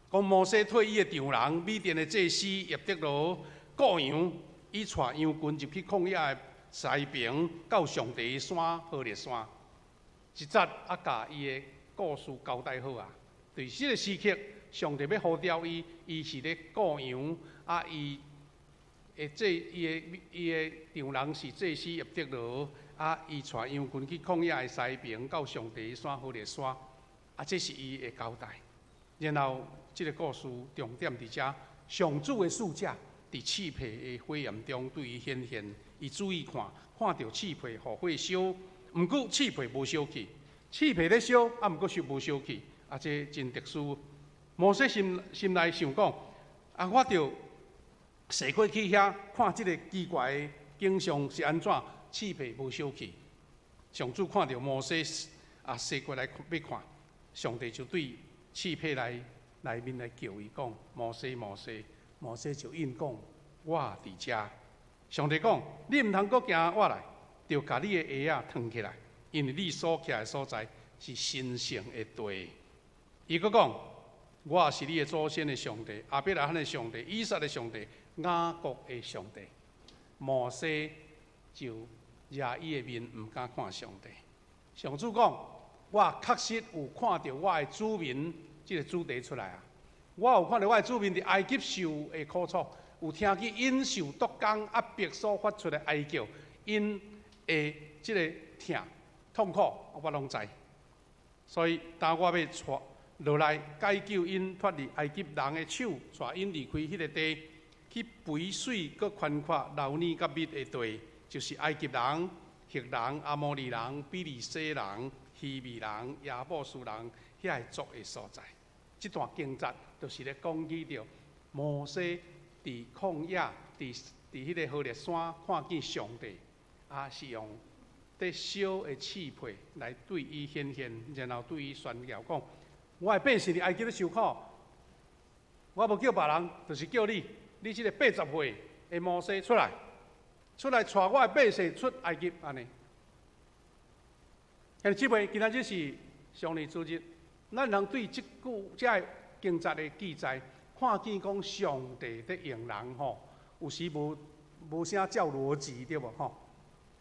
講摩西替伊的丈人米甸的祭司葉忒羅顧羊，伊帶羊群入去曠野的西爿，到上帝的山何烈山。一節啊，共伊的故事交代好啊。佇這个時刻，上帝欲呼召伊，伊是咧顧羊，啊，伊的祭，伊的丈人是祭司葉忒羅，啊，伊帶羊群去曠野的西爿，到上帝的山何烈山，啊，這是伊的交代。然後，這个故事重點佇遮，上主的使者佇刺皮的火焰中對伊顯現，伊注意看，看著刺皮予火燒，毋過刺皮無燒去，刺皮咧燒，啊，毋過卻無燒去，啊，這真特殊。摩西心心內想講，啊，我著踅過去遐看這个奇怪的景象是按怎，刺皮無燒去。上主看著摩西啊，踅過來欲看，上帝就對刺皮來內面來叫伊講：摩西，摩西，摩西就應講：我佇遮。上帝講：你毋通閣行我來，著共你的鞋仔脫起來，因為你所徛的所在是神聖的地。伊閣講：我是你的祖先的上帝，亞伯拉罕的上帝，以撒的上帝，雅各的上帝。摩西就遮伊的面，毋敢看上帝。上主講：我確實有看著我的子民，這個主題出來啊！我有看著我的子民佇埃及受的苦楚，有聽見𪜶受督工壓迫所發出的哀叫，𪜶的這个疼痛苦，我攏知。所以，當我欲帶落來解救𪜶脫離埃及人的手，帶𪜶離開彼个地，去肥水閣寬闊流奶佮蜜的地，就是埃及人、赫人、阿摩利人、比利洗人、希未人、耶布斯人遐个族的所在。這段經節就是咧講起著摩西佇曠野，佇彼个何烈山看見上帝，啊是用咧燒的刺皮來對伊顯現，然後對伊宣告講：我的百姓佇埃及咧受苦，我無叫別人，就是叫你，你這个80歲的摩西出來，出來帶我的百姓出埃及，按呢。兄弟姊妹，今仔日是上帝主日，咱通對這句這个經節的記載，看見講上帝佇用人吼，有時無啥照邏輯對無吼？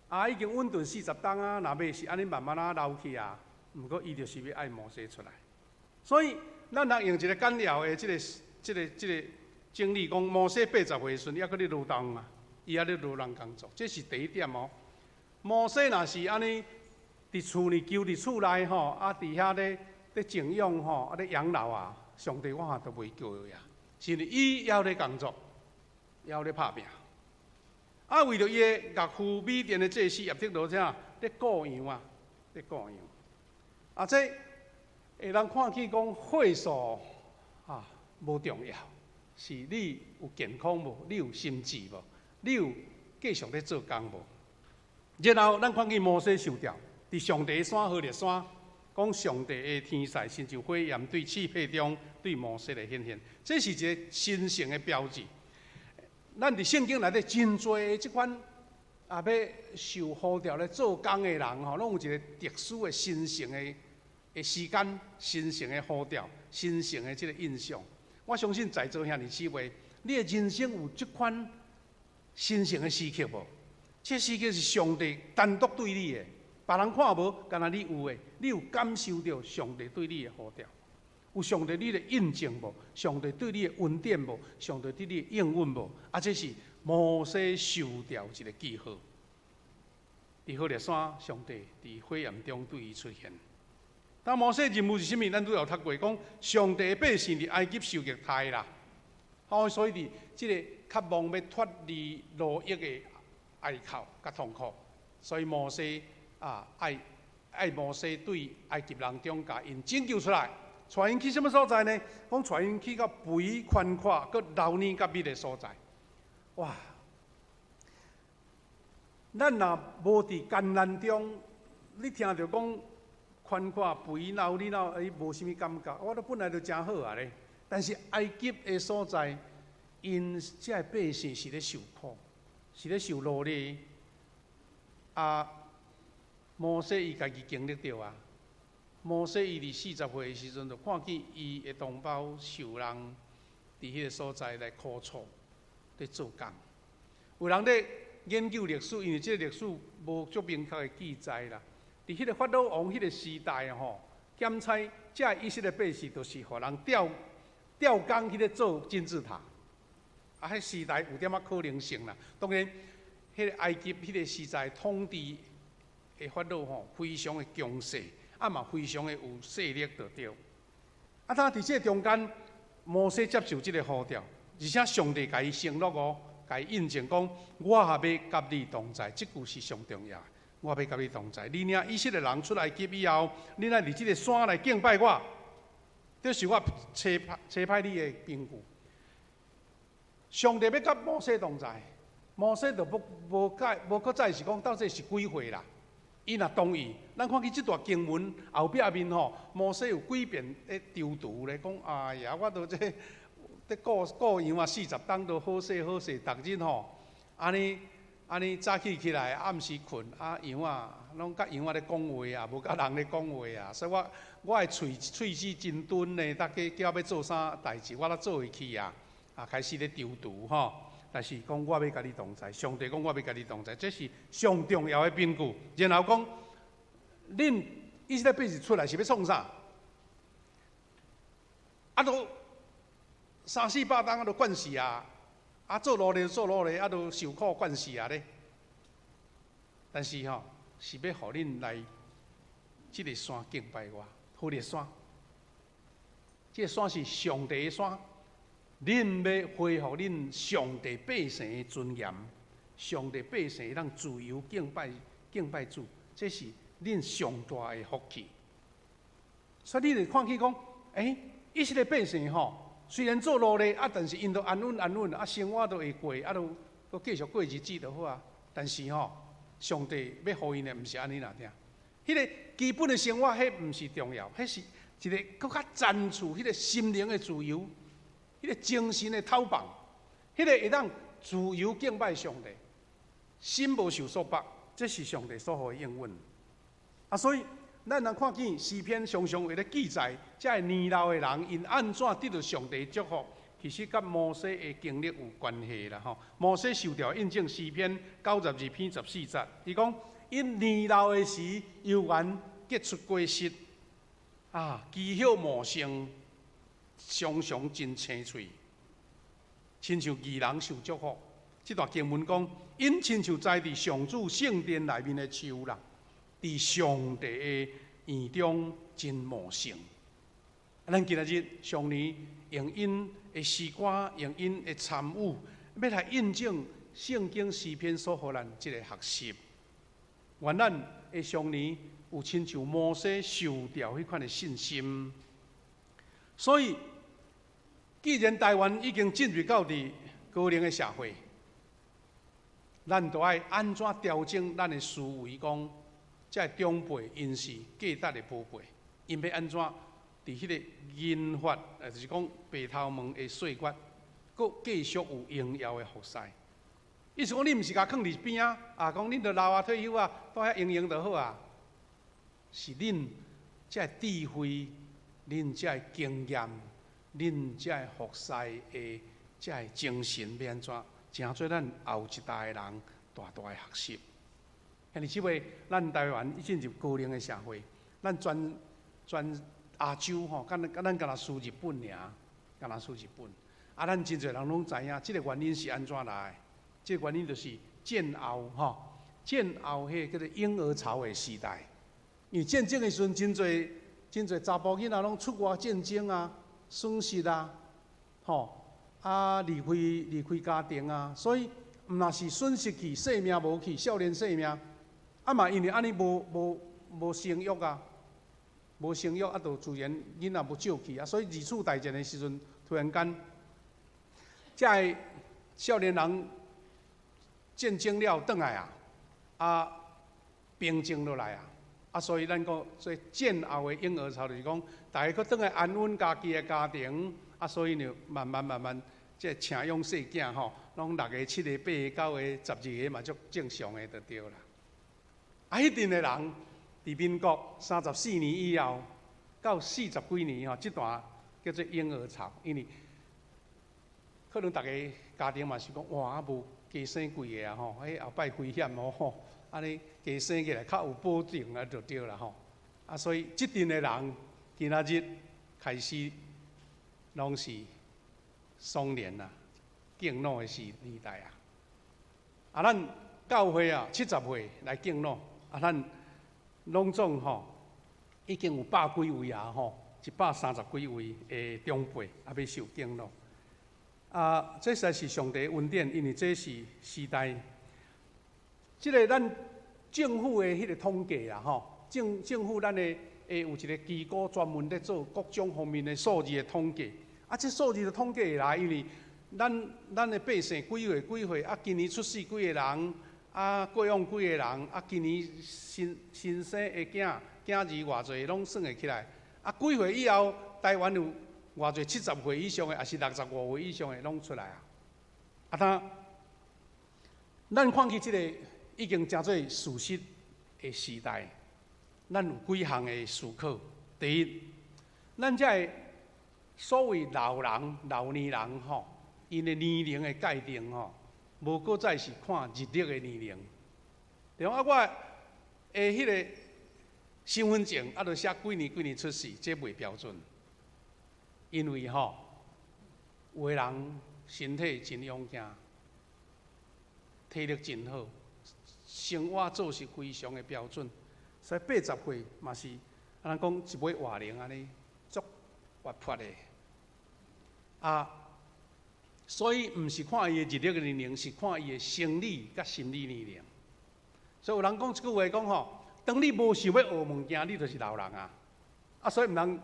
啊，已經穩頓40冬啊，若欲是按呢慢慢仔流去啊，毋過伊就是欲愛摩西出來。所以，咱通用一个簡要的這个整理講，摩西80歲時陣，猶閣咧勞動啊，伊猶咧勞人工作，這是第一點哦。摩西若是按呢佇厝裡勼佇厝內吼，啊，佇遐咧靜養吼，啊咧養老啊，上帝我看都袂叫伊啊，是因為伊猶咧工作，猶咧拍拚。啊，為著伊的岳父米甸的祭司葉忒羅啥咧顧羊啊，咧顧羊。啊，這會人看見講歲數啊無重要，是你有健康無？你有心志無？你有繼續咧做工無？然後咱看見摩西受召，佇上帝山何烈山，講上帝的天使親像火焰對刺皮中對摩西來顯現，這是一個神聖的標誌。咱佇聖經內底真濟這款啊，欲受呼召來做工的人吼，攏有一個特殊的神聖的時間、神聖的呼召、神聖的這个印象。我相信在座兄弟姊妹，你的人生有這款神聖的時刻無？這時刻是上帝單獨對你的，別人看無，干焦你有的，你有感受著上帝對你的呼召，有上帝你的印證無？上帝對你的恩典無？上帝對你的應允無？啊，這是摩西受召一个記號。佇何烈山，上帝佇火焰中對伊出現。當摩西任務是啥物？咱拄有讀過，講上帝的百姓佇埃及受虐待啦，好，所以佇這个渴望欲脫離奴役的哀哭佮痛苦，所以摩西啊，愛愛摩西對埃及人中共𪜶拯救出來，帶𪜶去啥物所在呢？講帶𪜶去到肥寬闊、閣流奶佮蜜的所在。哇！咱若無佇艱難中，你聽著講寬闊肥流奶了，伊無啥物感覺。我都本來就誠好啊咧。但是埃及的所在，𪜶這个百姓是咧受苦，是咧受奴隸。啊，摩西伊家己經歷著啊。摩西伊佇40歲的時陣，就看見伊的同胞受人佇彼个所在來苦楚，咧做工。有人咧研究歷史，因為這个歷史無足明確的記載啦。佇彼个法老王彼个時代吼，檢猜這个以色列百姓，就是予人調工去咧做金字塔。啊，彼時代有點仔可能性啦。當然，彼個埃及彼个時代統治的法老吼，非常的強勢，啊嘛非常的有勢力就對。啊，當佇這个中間，摩西接受這个呼召，而且上帝共伊承諾哦，共伊印證講，我欲佮你同在，這句是上重要的。我欲佮你同在。你領以色列人出埃及以後，你來佇這个山來敬拜我，這是我差派你的憑據。上帝欲佮摩西同在，摩西就無無解無閣再是講到底是幾歲啦？伊若同意，咱看見這段經文後壁面吼，摩西有幾遍咧躊躇咧，講哎呀，我都這咧顧顧羊仔40冬都好勢好勢，逐日吼，按呢按呢早起起來，暗時睏，啊羊仔攏佮羊仔咧講話啊，無佮人咧講話啊，所以我我的喙喙齒真鈍呢，逐家叫我欲做啥代誌，我都做會去啊，啊開始咧躊躇吼。但是講我欲佮你同在，上帝講我欲佮你同在，這是上重要的憑據。然後講，恁以色列百姓出來是欲創啥？啊，都三四百冬啊，都慣勢啊！啊，做奴隸做奴隸，啊，都受苦慣勢啊咧。但是吼，是欲予恁來這个山敬拜我，何烈山。這个山是上帝的山。恁欲恢復恁上帝百姓的尊嚴，上帝百姓通自由敬拜敬拜主，這是恁上大的福氣。所以你會看見講，欸，以色列百姓吼，雖然做奴隸啊，但是𪜶都安穩安穩，啊，生活都會過，啊，都閣繼續過日子就好啊。但是吼，上帝欲予𪜶的，毋是按呢爾爾。彼个基本的生活，彼毋是重要，彼是一个閣較層次，彼个心靈的自由。彼个精神的透放，彼个會當自由敬拜上帝，心無受束縛，這是上帝所予的應允。啊，所以咱通看見詩篇常常會咧記載，這个年老的人𪜶按怎得著上帝祝福，其實佮摩西的經歷有關係啦吼。摩西受著印證詩篇92篇14節，伊講𪜶年老的時，猶原結出果實，啊，枝葉茂盛。常常真青翠，親像義人受祝福。這段經文講，𪜶親像栽佇上主聖殿內面的樹啦，佇上帝的院中真茂盛。咱今仔日上年用𪜶的詩歌，用𪜶的參與，欲來印證聖經詩篇所予咱這個學習。願咱的上年有親像摩西受著彼款的信心。所以，既然台灣已經進入到佇高齡的社會，咱就愛按怎調整咱的思維？講，這个長輩𪜶是價值的寶貝，𪜶欲按怎佇彼个銀髮，就是講白頭毛的歲月，閣繼續有榮耀的服侍。意思講，你毋是共囥佇邊仔，啊，講恁都老啊退休啊，蹛遐閒閒就好啊。是恁這个智慧，恁這个經驗，恁這个服侍的這个精神，欲按怎，成做咱後一代的人大大的學習。兄弟姊妹，咱台灣已進入高齡的社會，咱全全亞洲吼，敢若咱敢若輸日本爾，敢若輸日本。啊，咱真濟人攏知影，這个原因是按怎來的？這个原因就是戰後吼，戰後彼个叫做嬰兒潮的時代。因為戰爭的時陣，真濟真濟查埔囡仔攏出外戰爭啊，損失啊，吼啊離開離開家庭啊，所以毋若是損失去性命無去，少年性命，啊嘛因為按呢無無無生育啊，無生育啊，就自然囡仔無照去啊，所以二次大戰的時陣，突然間，這个少年人戰爭了轉來啊，啊平靜落來啊。啊，所以咱講，所以戰後的嬰兒潮就是講，逐家閣轉來安穩家己的家庭，啊，所以呢，慢慢慢慢，這請養細囝吼，攏六个、七個、八个、九个、12個嘛，足正常的就對啦。啊，彼陣的人，佇民國34年以後，到四十幾年吼，這段叫做嬰兒潮，因為可能逐家家庭嘛是講，哇，啊無加生幾个啊吼，彼後擺危險哦吼。按呢加生起來較有保證啊，就對啦吼。啊，所以這陣的人今仔日開始攏是壯年啊，敬老的時年代啊。啊，咱教會啊，70歲來敬老，啊，咱攏總吼已經有百幾位啊吼，130幾位的長輩啊，欲受敬老。啊，這實在是上帝恩典，因為這是時代。這个咱政府的彼个統計啦，吼，政政府咱的會有一个機構專門咧做各種方面的數字的統計。啊，這數字的統計會來，因為咱咱的百姓幾歲幾歲，啊，今年出世幾个人，啊，過往幾個人，啊，今年新新生的囝囝兒偌濟，攏算會起來。啊，幾歲以後，台灣有偌濟70歲以上的，抑是65歲以上的，攏出來啊。啊，當咱看起這個已經成做事實的時代，咱有幾項的思考。第一，咱這个所謂老人、老年人吼，𪜶的年齡的界定吼，無閣再是看日曆的年齡。對啊，我的彼個身份證啊，著寫幾年幾年出世，這袂標準。因為吼，有的人身體真勇健，體力真好，生活做是非常的標準，所以80歲嘛是，按怎講一尾活靈按呢，足活潑的。啊，所以毋是看伊的日曆的年齡，是看伊的生理佮心理年齡。所以有人講一句話講吼，當你無想欲學物件，你就是老人啊。啊，所以毋通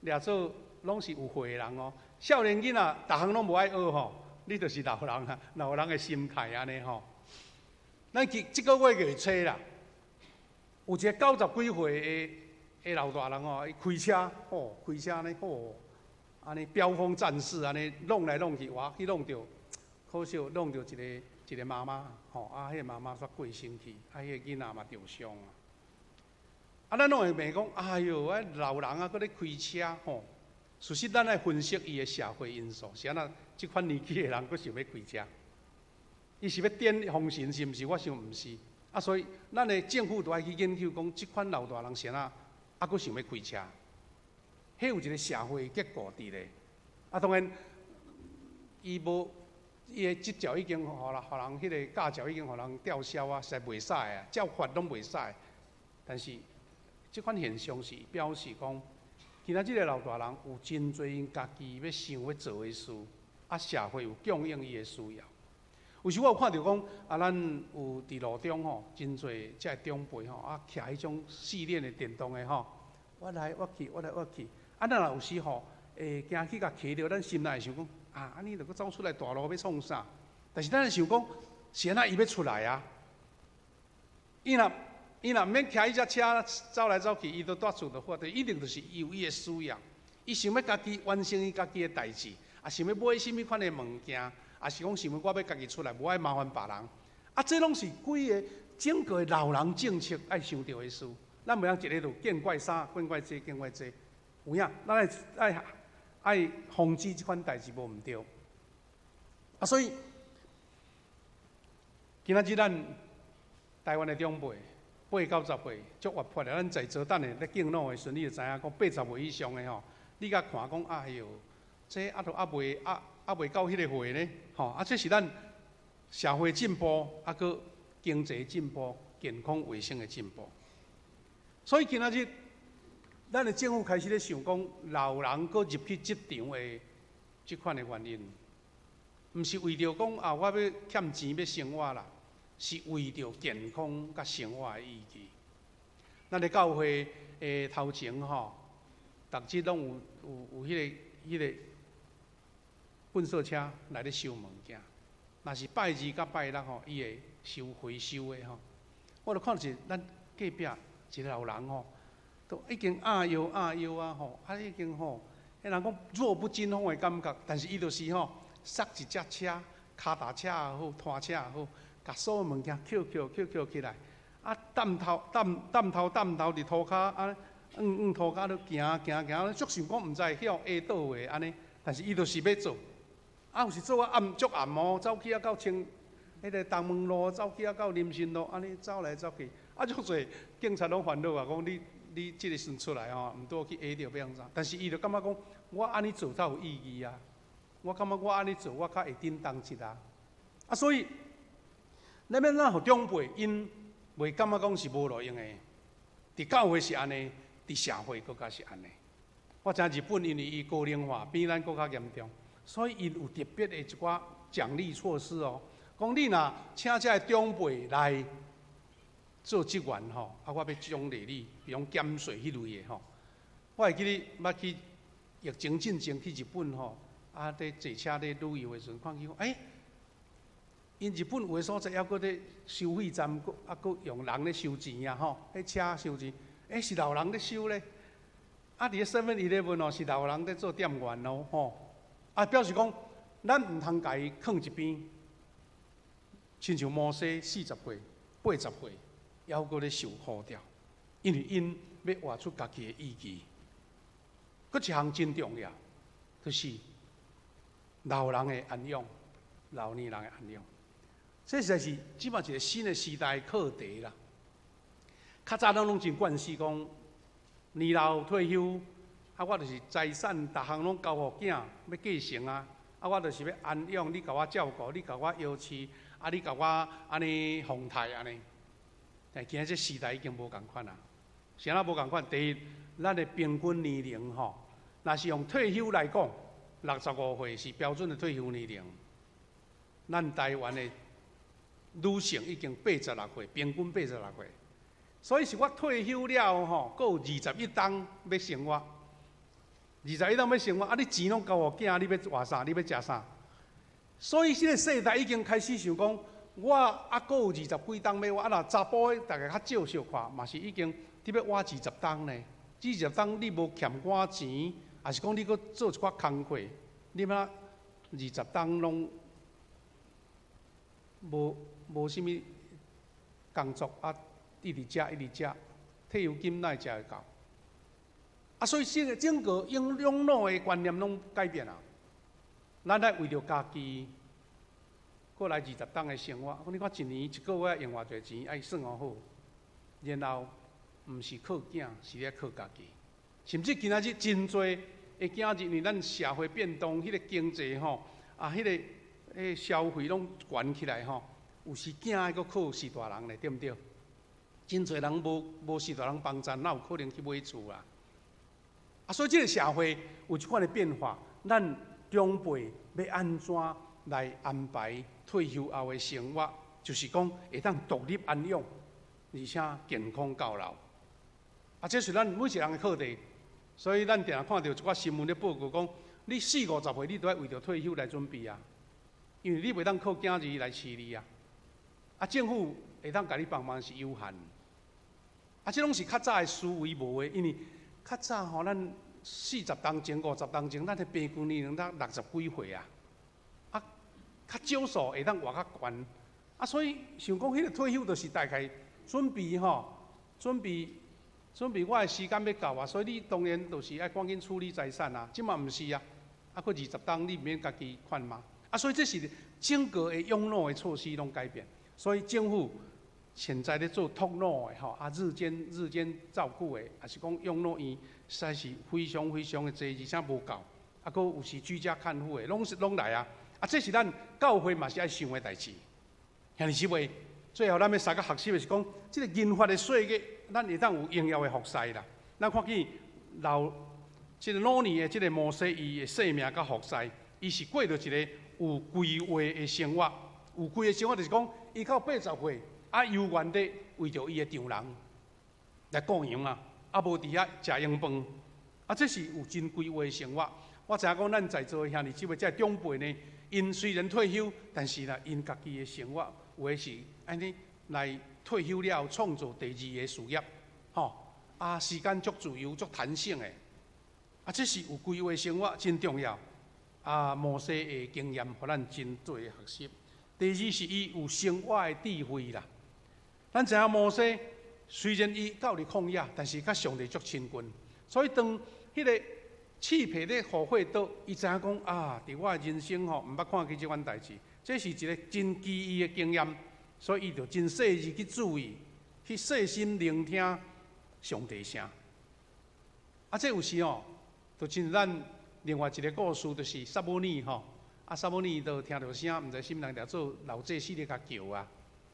掠做攏是有歲的人哦。少年囡仔，逐項攏無愛學吼，你就是老人啊，老人的心態按呢吼。咱這這個月月初啦，有一個90幾歲的的老大人吼，伊開車吼，開車按呢吼，按呢飆風戰士按呢弄來弄去，哇，去弄著，可惜弄著一個一個媽媽吼，啊，彼個媽媽煞過身去，啊，彼個囡仔嘛著傷啊。啊，咱攏會罵講，哎喲，啊老人啊，閣咧開車吼。事實咱愛分析伊的社會因素，是按怎這款年紀的人閣想欲開車？伊是欲顛風塵是毋是？我想毋是。啊，所以咱的政府都愛去研究講，這款老大人是按怎啊，閣想欲開車？彼有一個社會結構佇咧。啊，當然，伊無伊的執照已經予人，予人彼個駕照已經予人吊銷啊，實在袂使啊，照法攏袂使。但是，這款現象是表示講，今仔這個老大人有真濟𪜶家己欲想欲做的事，啊，社會有供應伊的需要。有時我有看著講，啊，咱有佇路中吼，真濟這个長輩吼，啊，騎彼種四輪的電動的吼，我來我去，我來我去。啊，咱若有時吼，會驚去共騎著，咱心內會想講，啊，按呢著閣走出來大路欲創啥？但是咱會想講，是按怎伊欲出來啊？伊若毋免騎彼隻車走來走去，伊都蹛厝就好，就一定就是伊有伊的需要，伊想欲家己完成伊家己的代誌，啊，想欲買啥物款的物件，啊是講想欲我欲家己出來，無愛麻煩別人。啊，這攏是規个整個老人政策愛想著的事。咱袂通一个就見怪啥，見怪這，見怪這。有影，咱愛愛愛防止這款代誌無毋對。啊，所以今仔日咱台灣的長輩八九十歲足活潑的，咱在座等下咧敬老的時陣，你就知影講80歲以上的吼，你共看講，哎喲，這啊都猶未猶猶未到彼个歲呢，吼啊，這是咱社會進步，啊，閣經濟進步、健康衛生的進步。所以今仔日，咱的政府開始咧想講，老人閣入去職場的這款的原因，毋是為著講啊，我欲欠錢欲生活啦，是為著健康佮生活的意義。咱的教會的頭前吼，逐日攏有有有彼個糞掃車來咧收物件。若是拜二佮拜六吼，伊會收回收的吼。我就看著咱隔壁一个老人吼，都已經壓腰壓腰啊吼，啊已經吼，彼人講弱不禁風的感覺，但是伊就是吼，捒一隻車，跤踏車也好，拖車也好，共所有物件抾抾抾抾起來，啊，擔頭擔擔頭擔頭佇塗跤啊，往往塗跤咧行行行，足想講毋知會曉下倒位按呢，但是伊就是欲做，啊有時做啊暗足暗哦，走去啊到清彼个東門路，走去啊到林森路，按呢走來走去，啊足濟警察攏煩惱啊，講你你這个時陣出來吼，毋拄去下著欲按怎？但是伊就感覺講，我按呢做才有意義啊，我感覺我按呢做，我較會頂當一啊，啊所以。咱欲按怎予長輩𪜶袂感覺講是無路用的？佇教會是按呢，佇社會閣較是按呢。我知影日本因為伊高齡化比咱閣較嚴重，所以𪜶有特別的一寡獎勵措施哦。講你若請這个長輩來做職員吼，啊，我欲獎勵你，比如講減稅彼類的吼。我會記得捌去疫情進前去日本吼，啊，佇坐車咧旅遊的時陣，看見講，欸。𪜶日本有的所在猶閣咧收費站，閣猶閣用人咧收錢啊吼，彼車收錢，欸，是老人咧收咧。啊，佇咧 Seven Eleven 哦，是老人咧做店員哦，吼。啊，表示講，咱毋通共伊囥一邊。親像摩西40歲、80歲，猶閣咧受呼召，因為𪜶欲活出家己的意志。閣一項真重要，就是老人的安養，老年人的安養。這實在是這嘛一個新的時代課題啦。較早咱攏真慣勢講，年老退休，啊，我就是財產逐項攏交予囝欲繼承啊，啊，我就是欲安養，你共我照顧，你共我枵飼，啊，你共我按呢奉待按呢。但今仔這時代已經無仝款啊，啥物無仝款？第一，咱的平均年齡吼，若是用退休來講，65歲是標準的退休年齡。咱台灣的女性已經86歲，平均86歲，所以是我退休了吼，閣有21冬欲生活，21冬欲生活，啊！你錢攏交予囝，你欲活啥？你欲食啥？所以這個世代已經開始想講，我猶閣有二十幾冬欲活，啊若查埔的大概較少小看，嘛是已經你欲活二十冬呢？二十冬你無欠我錢，抑是講你閣做一寡工課，你欲按二十冬攏無啥物工作啊，一直食一直食，退休金哪會食會夠？啊，所以整個養老的觀念攏改變啊！咱愛為著家己過來二十冬的生活，你看一年一個月用偌濟錢，愛算好好，然後毋是靠囝，是咧靠家己。甚至今仔日真濟的囝兒，因為咱社會變動，彼個經濟吼，啊，彼個消費攏懸起來吼，有時囝愛閣靠序大人咧，對毋對？真濟人無序大人幫贊，哪有可能去買厝啊？啊，所以這個社會有這款的變化，咱長輩欲按怎來安排退休後的生活？就是講會當獨立安養，而且健康到老。啊，這是咱每一個人的課題。所以咱定定看著一寡新聞咧報告講，你四五十歲，你都愛為著退休來準備啊，因為你袂當靠囝兒來飼你啊。啊，政府會當共你幫忙是有限。啊，這攏是較早的思維無的，因為較早吼，咱40冬前、50冬前，咱的平均年齡才60幾歲啊。啊，較少數會當活較懸。啊，所以想講彼個退休就是大概準備吼，準備我的時間欲到啊，所以你當然就是愛趕緊處理財產啊。這馬毋是啊，啊，閣20冬你毋免家己看嗎？啊，所以這是整個的養老的措施攏改變。所以政府現在咧做托老的吼，啊，日間照顧的，抑是講養老院，實在是非常非常的濟，而且無夠。啊，閣有時居家看護的，攏是攏來啊。啊，這是咱教會嘛是愛想的代誌。兄弟姊妹，最後咱欲相共學習的是講，這個銀髮的歲月，咱會當有榮耀的服侍啦。咱看見老這個老年的這個摩西，伊的生命佮服侍，伊是過著一個有規劃的生活。有規劃生活就是講，伊到80歲，啊，猶原咧為著伊的丈人來顧羊啊，啊，無佇遐食閒飯，啊，這是有真規劃的生活。我知影講，咱在座的兄弟姊妹，這長輩呢，𪜶雖然退休，但是啦，𪜶家己的生活有的是按呢來退休了後創造第二个事業，吼，啊，時間足自由、足彈性的，啊，這是有規劃生活真重要。啊，摩西的經驗，予咱真濟的學習。第二是伊有生活的智慧啦。咱知影摩西雖然伊到佇曠野，但是佮上帝足親近，所以當彼個刺皮咧予火倒，伊知影講啊，佇我的人生吼，毋捌看過這款代誌，這是一個真奇異的經驗，所以伊就真細緻去注意，去細心聆聽上帝聲。啊，這有時吼，就親像咱另外一個故事，就是撒母耳吼。啊，撒母耳就聽著聲，毋知啥物人佇做老祭司咧共叫啊。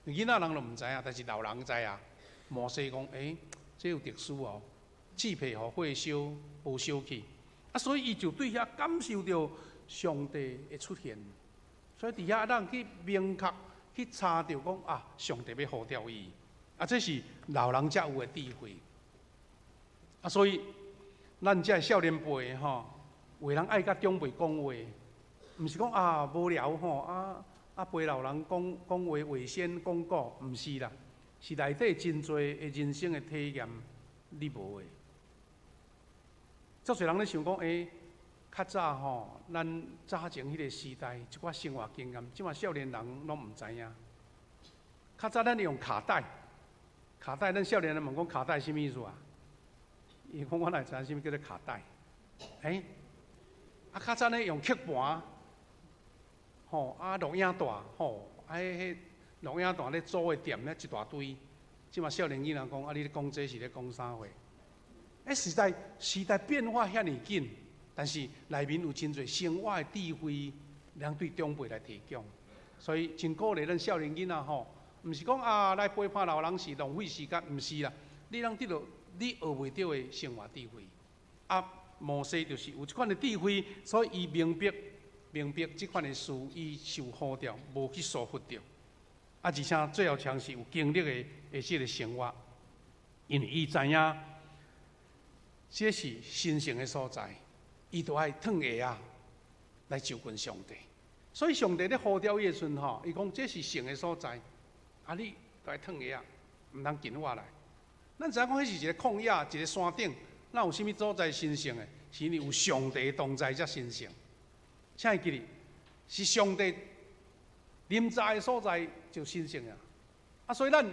囡仔人都毋知影，但是老人知影。摩西講：欸，這有特殊哦，刺皮予火燒，無燒去。啊，所以伊就對遐感受著上帝的出現。所以佇遐咱去明確去查著講啊，上帝欲呼召伊。啊，這是老人才有的智慧。啊，所以咱這少年輩吼，有的人愛佮長輩講話，毋是講啊無聊吼，啊啊，陪老人講講話話先講古，毋是啦，是內底真濟的人生的體驗，你無的。足濟人咧想講，較早吼，咱早前彼個時代，一寡生活經驗，這馬少年人攏毋知影。較早咱用卡帶，卡帶，咱少年人問講卡帶啥物意思啊？伊講我哪會知影啥物叫做卡帶？啊，較早咧用曲盤。吼啊，錄影帶，吼啊，彼錄影帶咧租的店咧一大堆。這馬少年囡仔講，啊，你咧講這是咧講啥貨？時代變化遐爾緊，但是內面有真濟生活的智慧，通對長輩來提供。所以真鼓勵咱少年囡仔吼，毋是講啊來陪伴老人是浪費時間，毋是啦。你通得著你學袂著的生活智慧。啊，摩西就是有這款的智慧，所以伊明白。明白這款的事，伊受呼召，無去疏忽著。啊，而且最後像是有經歷的這个生活，因為伊知影這是神聖的所在，伊就愛脫鞋仔來就近上帝。所以上帝咧呼召伊的時陣吼，伊講這是聖的所在，啊，你就愛脫鞋仔，毋通近我來。咱知影講彼是一个曠野，一个山頂，哪有啥物所在神聖的？是因為有上帝同在才神聖。請會記得，是上帝臨在的所在就神聖啊！啊，所以咱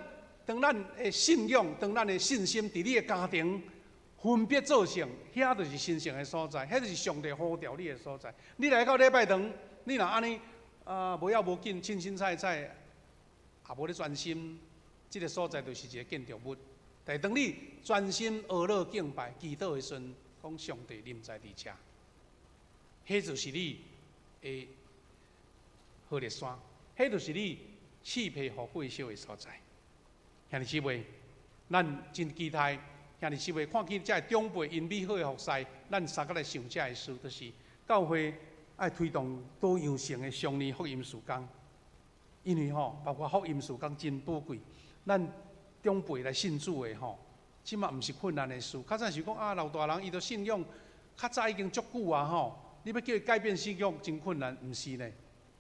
當咱的信仰、當咱的信心佇你的家庭分別做聖，遐就是神聖的所在，遐就是上帝呼召你的所在。你來到禮拜堂，你若按呢啊無要無緊、凊凊彩彩，也無咧專心，這个所在就是一个建築物。但當你專心學樂敬拜、祈禱的時陣，講上帝臨在佇遮，彼就是你的何烈山，彼就是你四皮予火燒的所在。兄弟姊妹，咱真期待兄弟姊妹看見這个長輩𪜶美好的服侍，咱相佮來想這个事，就是教會愛推動多樣性的常年福音事工，因為吼，包括福音事工真寶貴，咱長輩來信主的吼，這馬毋是困難的事。較早是講啊，老大人伊都信仰較早已經足久啊吼。你欲叫伊改變信仰真困難，毋是呢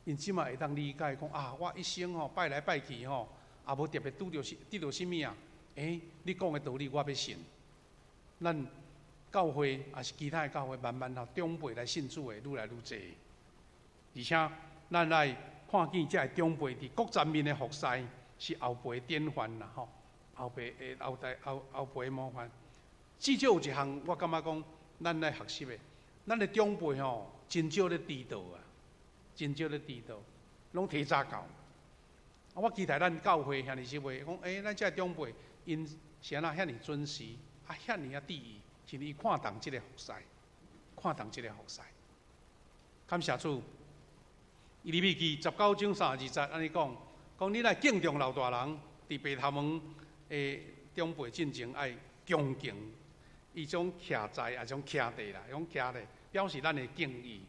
？𪜶這馬會當理解講啊，我一生吼拜來拜去吼，也無特別拄著得著啥物啊？你講的道理我欲信。咱教會抑是其他的教會，慢慢吼長輩來信主的愈來愈濟，而且咱來看見這个長輩佇各層面的服侍，是後輩典範啦吼，後輩的後代後後輩的模範。至少有一項，我感覺講，咱來學習的。咱的長輩吼，真少咧遲到啊，真少咧遲到，攏提早到。啊，我期待咱教會兄弟姊妹講，咱這个長輩，𪜶是按怎遐爾準時，啊，遐爾仔注意，是伊看重這个服侍，看重這个服侍。感謝主，利未記19章32節按呢講，講你來敬重老大人，佇白頭毛的長輩進前愛恭敬，伊種徛在，抑種徛地啦，種徛咧，表示咱的敬意。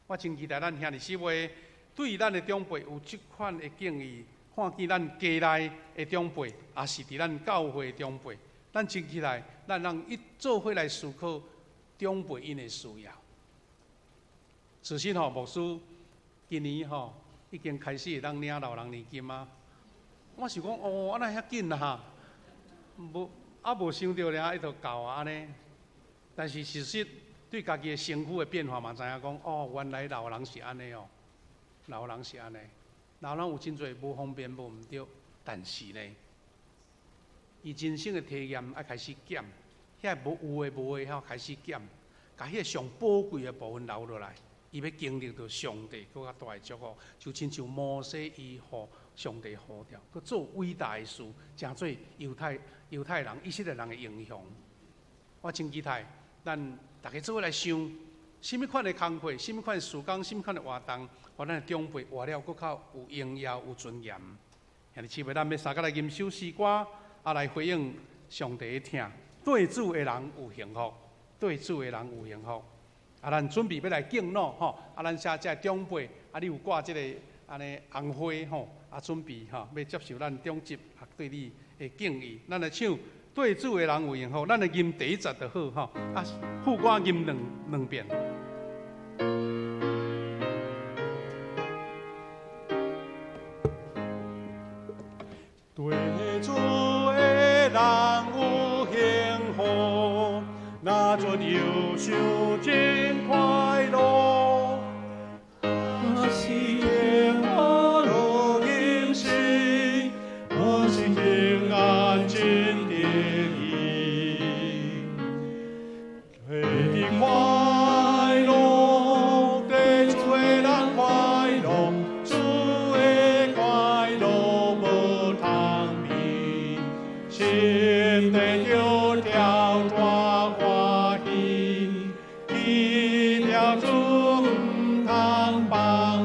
我真期待咱兄弟姊妹對咱的長輩有這款的敬意，看見咱家內的長輩，抑是佇咱教會的長輩，咱真期待咱通一做伙來思考長輩𪜶的需要。事實吼，牧師今年吼已經開始會當領老人年金啊。我想講哦，按呢遐緊啊，無啊無想著爾，伊就到啊按呢。但是事實對家己的身軀的變化嘛，知影講哦，原來老人是按呢哦，老人是按呢，老人有真濟無方便、無毋對，但是呢，伊人生的體驗愛開始減，遐無有的無的吼開始減，共彼个上寶貴的部分留落來，伊欲經歷著上帝閣較大的祝福，就親像摩西伊予上帝呼召，閣做偉大的事，成做猶太人、以色列人的英雄。我真期待咱逐家做伙來想，啥物款的工課，啥物款的事工，啥物款的活動，予咱的長輩活了閣較有榮耀、有尊嚴。兄弟姊妹，咱欲相佮來吟首詩歌，啊來回應上帝的疼。對主的人有幸福，對主的人有幸福。啊，咱準備欲來敬老吼，啊，咱寫這長輩，啊，你有掛這个按呢紅花吼，啊，準備吼，欲接受咱長執啊對你的敬意。咱來唱對主的人有幸福，咱來吟第一節就好吼，啊，副歌吟兩遍。發出憂愁真快樂。我是平安樂今時，我是平安真得意。彼的快樂，地主的人快樂，主的快樂無通比，心底著跳大歡喜，去了主毋通放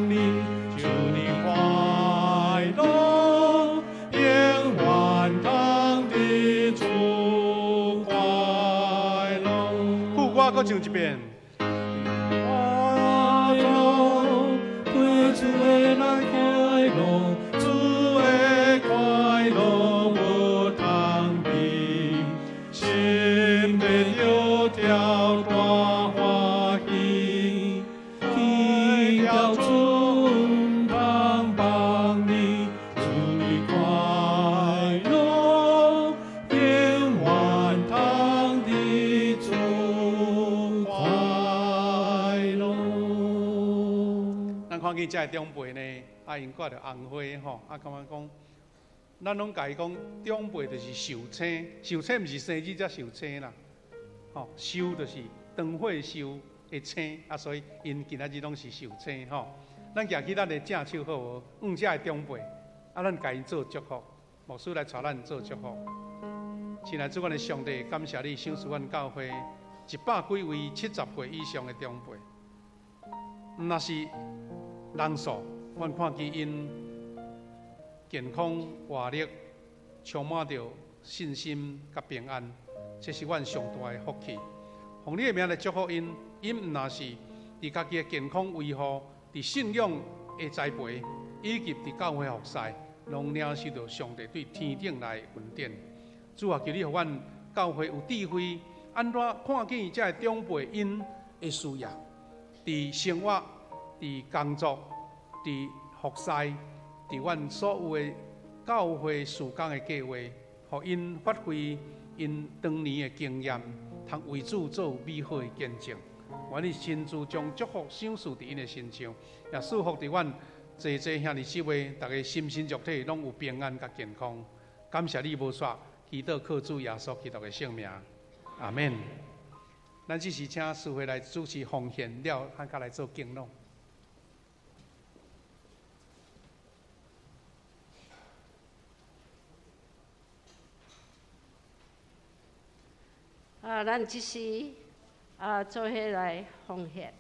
你，就你快樂，永遠通佇主快樂。副歌閣唱一遍。快樂，對主的人快樂，主的快樂無通比，心底著跳大歡喜，去了主毋通放你，主的快樂永遠通佇主快樂。咱看見這个長輩呢，啊，𪜶掛著紅花吼，啊，感覺講，咱攏共伊講長輩就是壽星，壽星毋是生日才壽星啦，吼，壽就是長歲壽的星，啊，所以𪜶今仔日攏是壽星吼。咱舉起咱的正手好無？向這个長輩，啊，咱共𪜶做祝福，牧師來帶咱做祝福。親愛主，阮的上帝，感謝你賞賜阮教會100幾位70歲以上的長輩，毋若是人數，阮看見𪜶健康活力，充滿著信心佮平安，這是阮上大的福氣。奉你的名來祝福𪜶，𪜶毋若是佇家己的健康維護，佇信仰的栽培，以及佇教會服侍，攏領受著上帝對天頂來的恩典。主啊，求你予阮教會有智慧，按怎看見這个長輩𪜶的需要，佇生活、佇工作、佇服侍、佇阮所有的教會事工的計劃，予𪜶發揮𪜶當年的經驗，通為主做美好的見證。願你親自將祝福賞賜佇𪜶的身上，也賜福佇阮濟濟兄弟姊妹，逐家心身肉體攏有平安佮健康。感謝你無煞，祈禱靠主耶穌基督的聖名，阿們。咱這時請司會來主持奉獻了，咱才來做敬老。啊，咱這時啊，做伙來奉獻。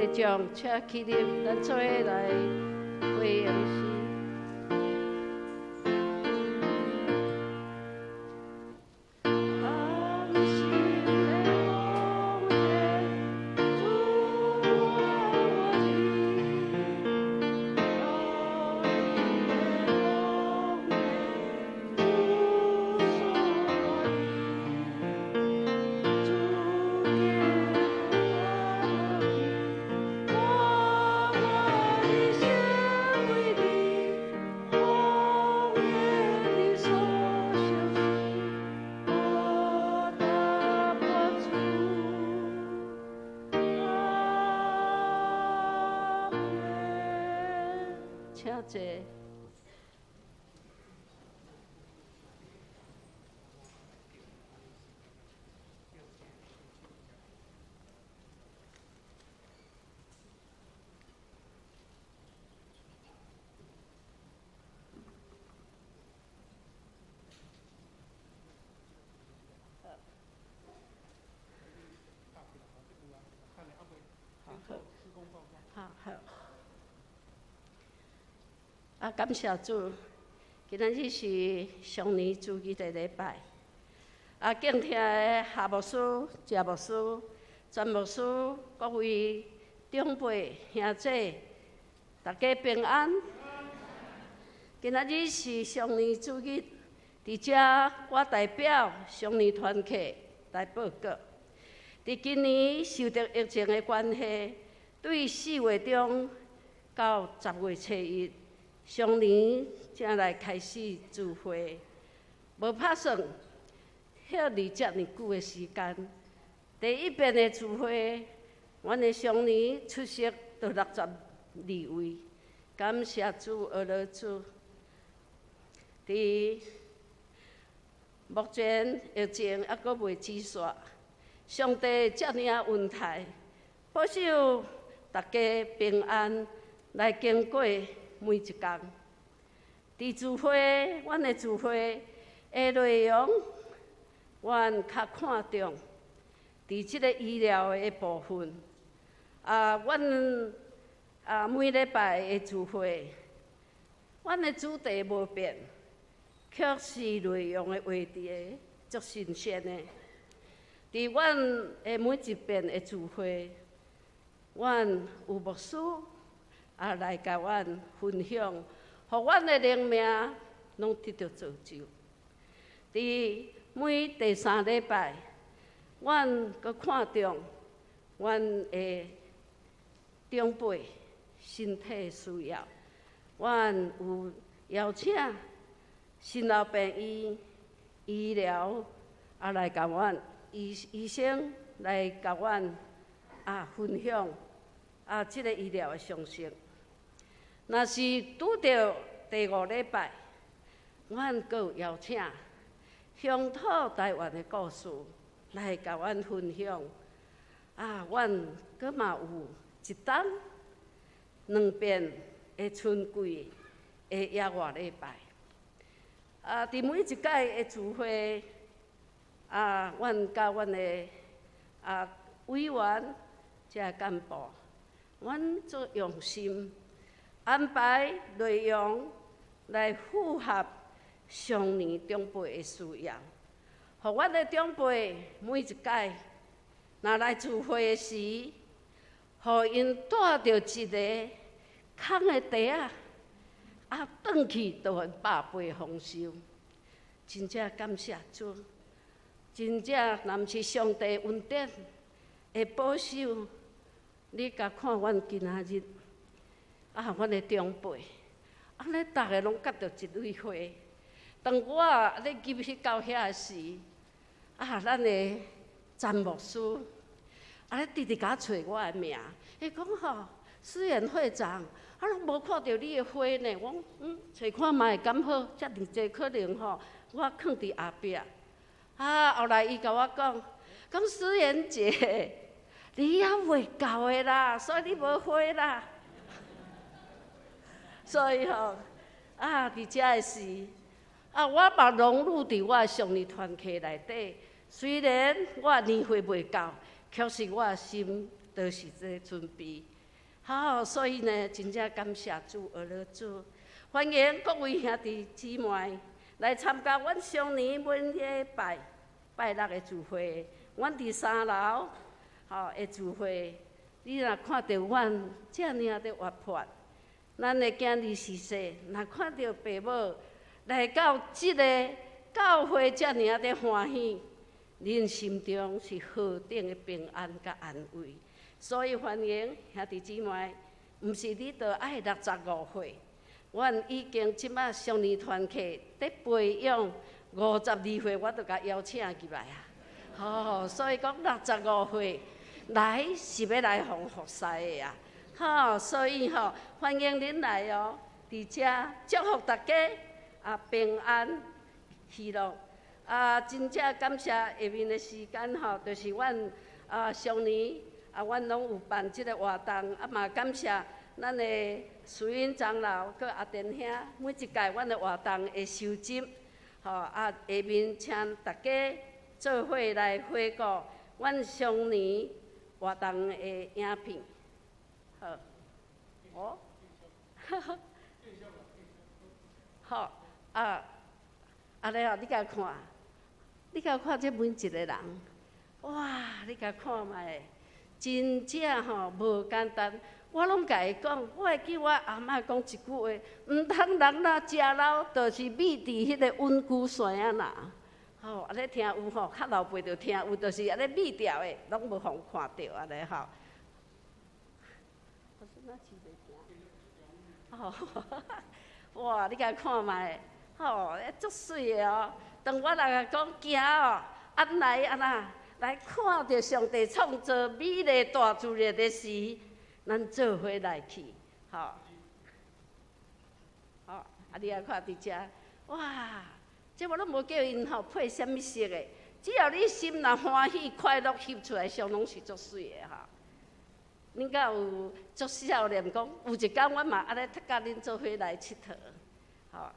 弟兄，请起立，咱做伙來回應詩。請坐。好好。啊，感謝主！今仔日是上年主日的禮拜。啊，敬聽的夏牧師、謝牧師、詹牧師，各位長輩兄姐，大家平安。今仔日是上年主日，佇遮我代表上年團契來報告。佇今年受著疫情的關係，對4月中到10月初一。上年才來開始聚會，無拍算，歇離遮爾久的時間。第一遍的聚會，阮的上年出席著62位，感謝主，阿羅主。佇目前疫情猶閣未止煞，上帝遮爾仔恩待，保守大家平安來經過。每一工，佇聚會，阮的聚會的內容，阮較看重佇這个醫療的部分。啊，阮啊每禮拜的聚會，阮的主題無變，卻是內容的話題足新鮮的。佇阮的每一遍的聚會，阮有牧師。啊，來共阮分享，予阮的靈命攏得著造就。佇每第三禮拜，阮閣看重阮的長輩身體需要，阮有邀請新老病院醫療啊來共阮醫生來共阮啊分享啊這个醫療的常識。若是拄著第五禮拜，阮閣有邀請鄉土台灣的故事來共阮分享。啊，阮閣嘛有一冬兩遍的春季的野外禮拜。啊，佇每一屆的聚會，啊，阮佮阮的啊委員、遮幹部，阮足用心。安排內容來符合上年長輩的需要，予阮的長輩每一屆若來聚會的時，予𪜶帶著一个空的袋仔，啊，轉去就予百倍豐收。真正感謝主，真正若毋是上帝恩典的保守，你共看阮今仔日。啊，阮的長輩，按呢逐个攏結著一蕊花。當我咧入去到遐時，啊，咱的詹牧師，啊，咧直直共揣我的名，伊講吼，思源會長，啊，攏無看著你的花呢。我講，揣看覓敢好，遮爾濟可能吼，我囥佇後壁。啊，後來伊共我講，講思源姐，你猶未到的啦，所以你無花啦。所以吼，啊，佇遮的時，啊，我嘛融入佇我的上年團契內底。雖然我年歲未到，卻是我的心都是咧準備。好，所以呢，真正感謝主，阿樂主，歡迎各位兄弟姊妹來參加阮上年每禮拜拜六的聚會。阮佇三樓，吼的聚會，你若看著阮遮爾仔的活潑，咱的囝兒是說，若看著爸母來到這个教會遮爾仔的歡喜，恁心中是何等的平安佮安慰。所以歡迎兄弟姊妹，毋是你著愛65歲，阮已經這擺少年團契佇培養52歲，我都共邀請入來啊。吼，所以講65歲來是欲來予服侍的啊。吼，所以吼，歡迎恁來哦，佇遮祝福大家啊平安喜樂啊！真正感謝下面的時間吼，就是阮啊上年啊，阮攏有辦這个活動，啊嘛感謝咱的慈雲長老佮阿田兄，每一屆阮的活動的收集，吼啊下面請大家做伙來回顧阮上年活動的影片。好，哦，好啊，按呢哦，你共看，你共看這每一個人，哇，你共看覓，真正吼無簡單。我攏共伊講，我會記我阿嬤講一句話，毋通人若食老，就是覕佇彼个穩龜山仔那。吼，按呢聽有吼，較老輩就聽有，就是按呢覕牢的，攏無予看著按呢吼。吼，哇！你共看覓，吼，足媠的哦。當我來講行哦，按來按那來看著上帝創造美麗大自然的時，咱做伙來去，吼。好，啊，你來看佇遮，哇！這我攏無叫𪜶吼配啥物色的，只要你心若歡喜快樂，翕出來相攏是足媠的吼。恁敢有足少年講，有一工阮嘛按呢佮恁做伙來𨑨迌，吼。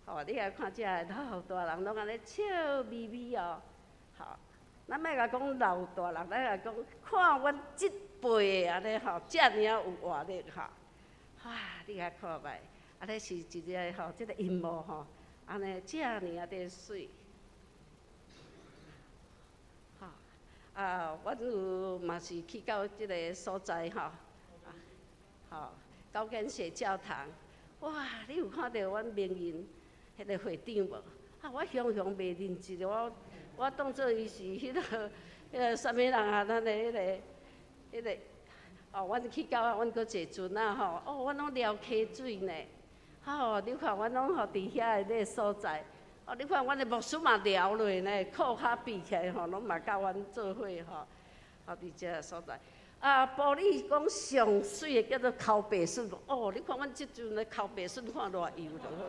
吼，你來看遮个老大人攏按呢笑眯眯哦，吼。咱莫共講老大人，咱共講看阮這輩的按呢吼，遮爾有活力吼。哇，你來看覓，按呢是一个吼，這个螢幕吼，按呢遮爾仔的媠。吼，啊，阮有嘛是去到這个所在吼，吼，高跟鞋教堂，哇，你有看著阮明仁彼个會長無？啊，我雄雄袂認得，我當做伊是彼个啥物人啊？咱的彼个，哦，阮去到阮閣坐船仔吼，哦，阮攏撩溪水呢。吼，你看阮攏吼佇遐的那个所在，哦，你看阮的牧師嘛撩落呢，褲跤閉起來吼，攏嘛佮阮做伙吼，吼佇這个所在。啊，埔里講上媠的叫做剾白筍，哦，你看阮這陣咧剾白筍看偌油就好。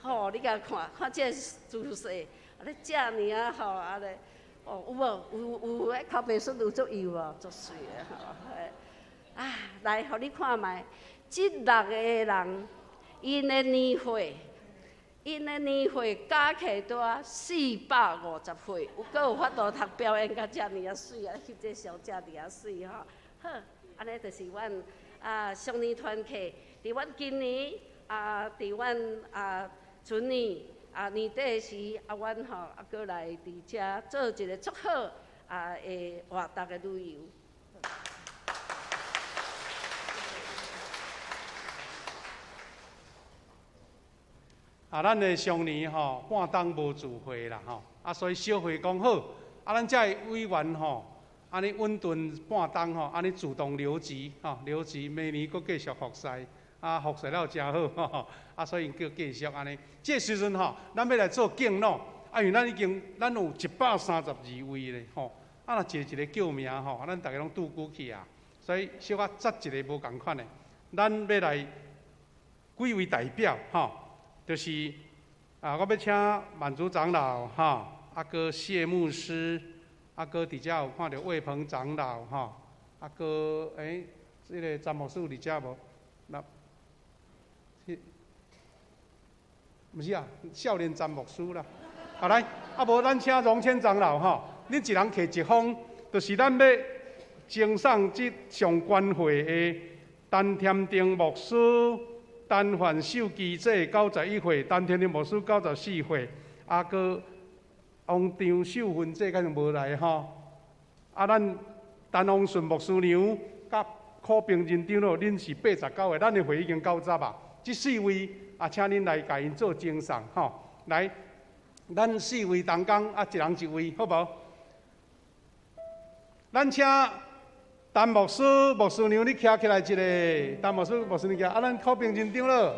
吼，你共看，看這个姿勢，按呢遮爾仔吼，按呢，哦，有無？有彼剾白筍有足油無？足媠的吼，啊，來，予你看覓，這六個人，𪜶的年歲，𪜶的年歲加起來拄450歲，有閣有法度通表演甲遮爾仔媠啊，翕這相遮爾仔媠吼。好，按呢就是阮啊少年團契，佇阮今年啊，佇阮啊春年啊年底時啊，阮吼啊閣來佇遮做一个足好啊的活動的旅遊。啊，咱的上年吼半冬無聚會啦吼，啊，所以小會講好，啊，咱遮的委員吼，按呢穩頓半冬吼，按呢自動留職吼，留職明年閣繼續服侍，啊，服侍了誠好吼，啊，所以叫繼續按呢。這時陣吼，咱欲來做敬老，啊，因為咱已經咱有132位咧吼，啊，若一個一個叫名吼，咱逐家攏拄久去啊，所以小可節一个無仝款的，咱欲來幾位代表吼。就是啊，我欲請滿族長老吼，啊，閣謝牧師，啊，閣佇遮有看著魏鵬長老吼，啊，閣這个詹牧師有佇遮無？那，毋是啊，少年詹牧師啦。啊來，啊無咱請榮謙長老吼，恁一人提一封，就是咱欲赠送這上懸歲的陳添定牧師、陳范秀基姐91歲，陳添定牧師94歲，啊，閣王張秀芬姐敢是無來吼。啊，咱陳王順牧師娘佮柯平仁長老，恁是89歲，咱的歲已經90啊。這四位啊，請恁來共𪜶做贈送吼。來，咱四位同工啊，一人一位，好無？咱請陳牧師、牧師娘，你徛起來一下。陳牧師、牧師娘徛，啊，咱柯平仁長老，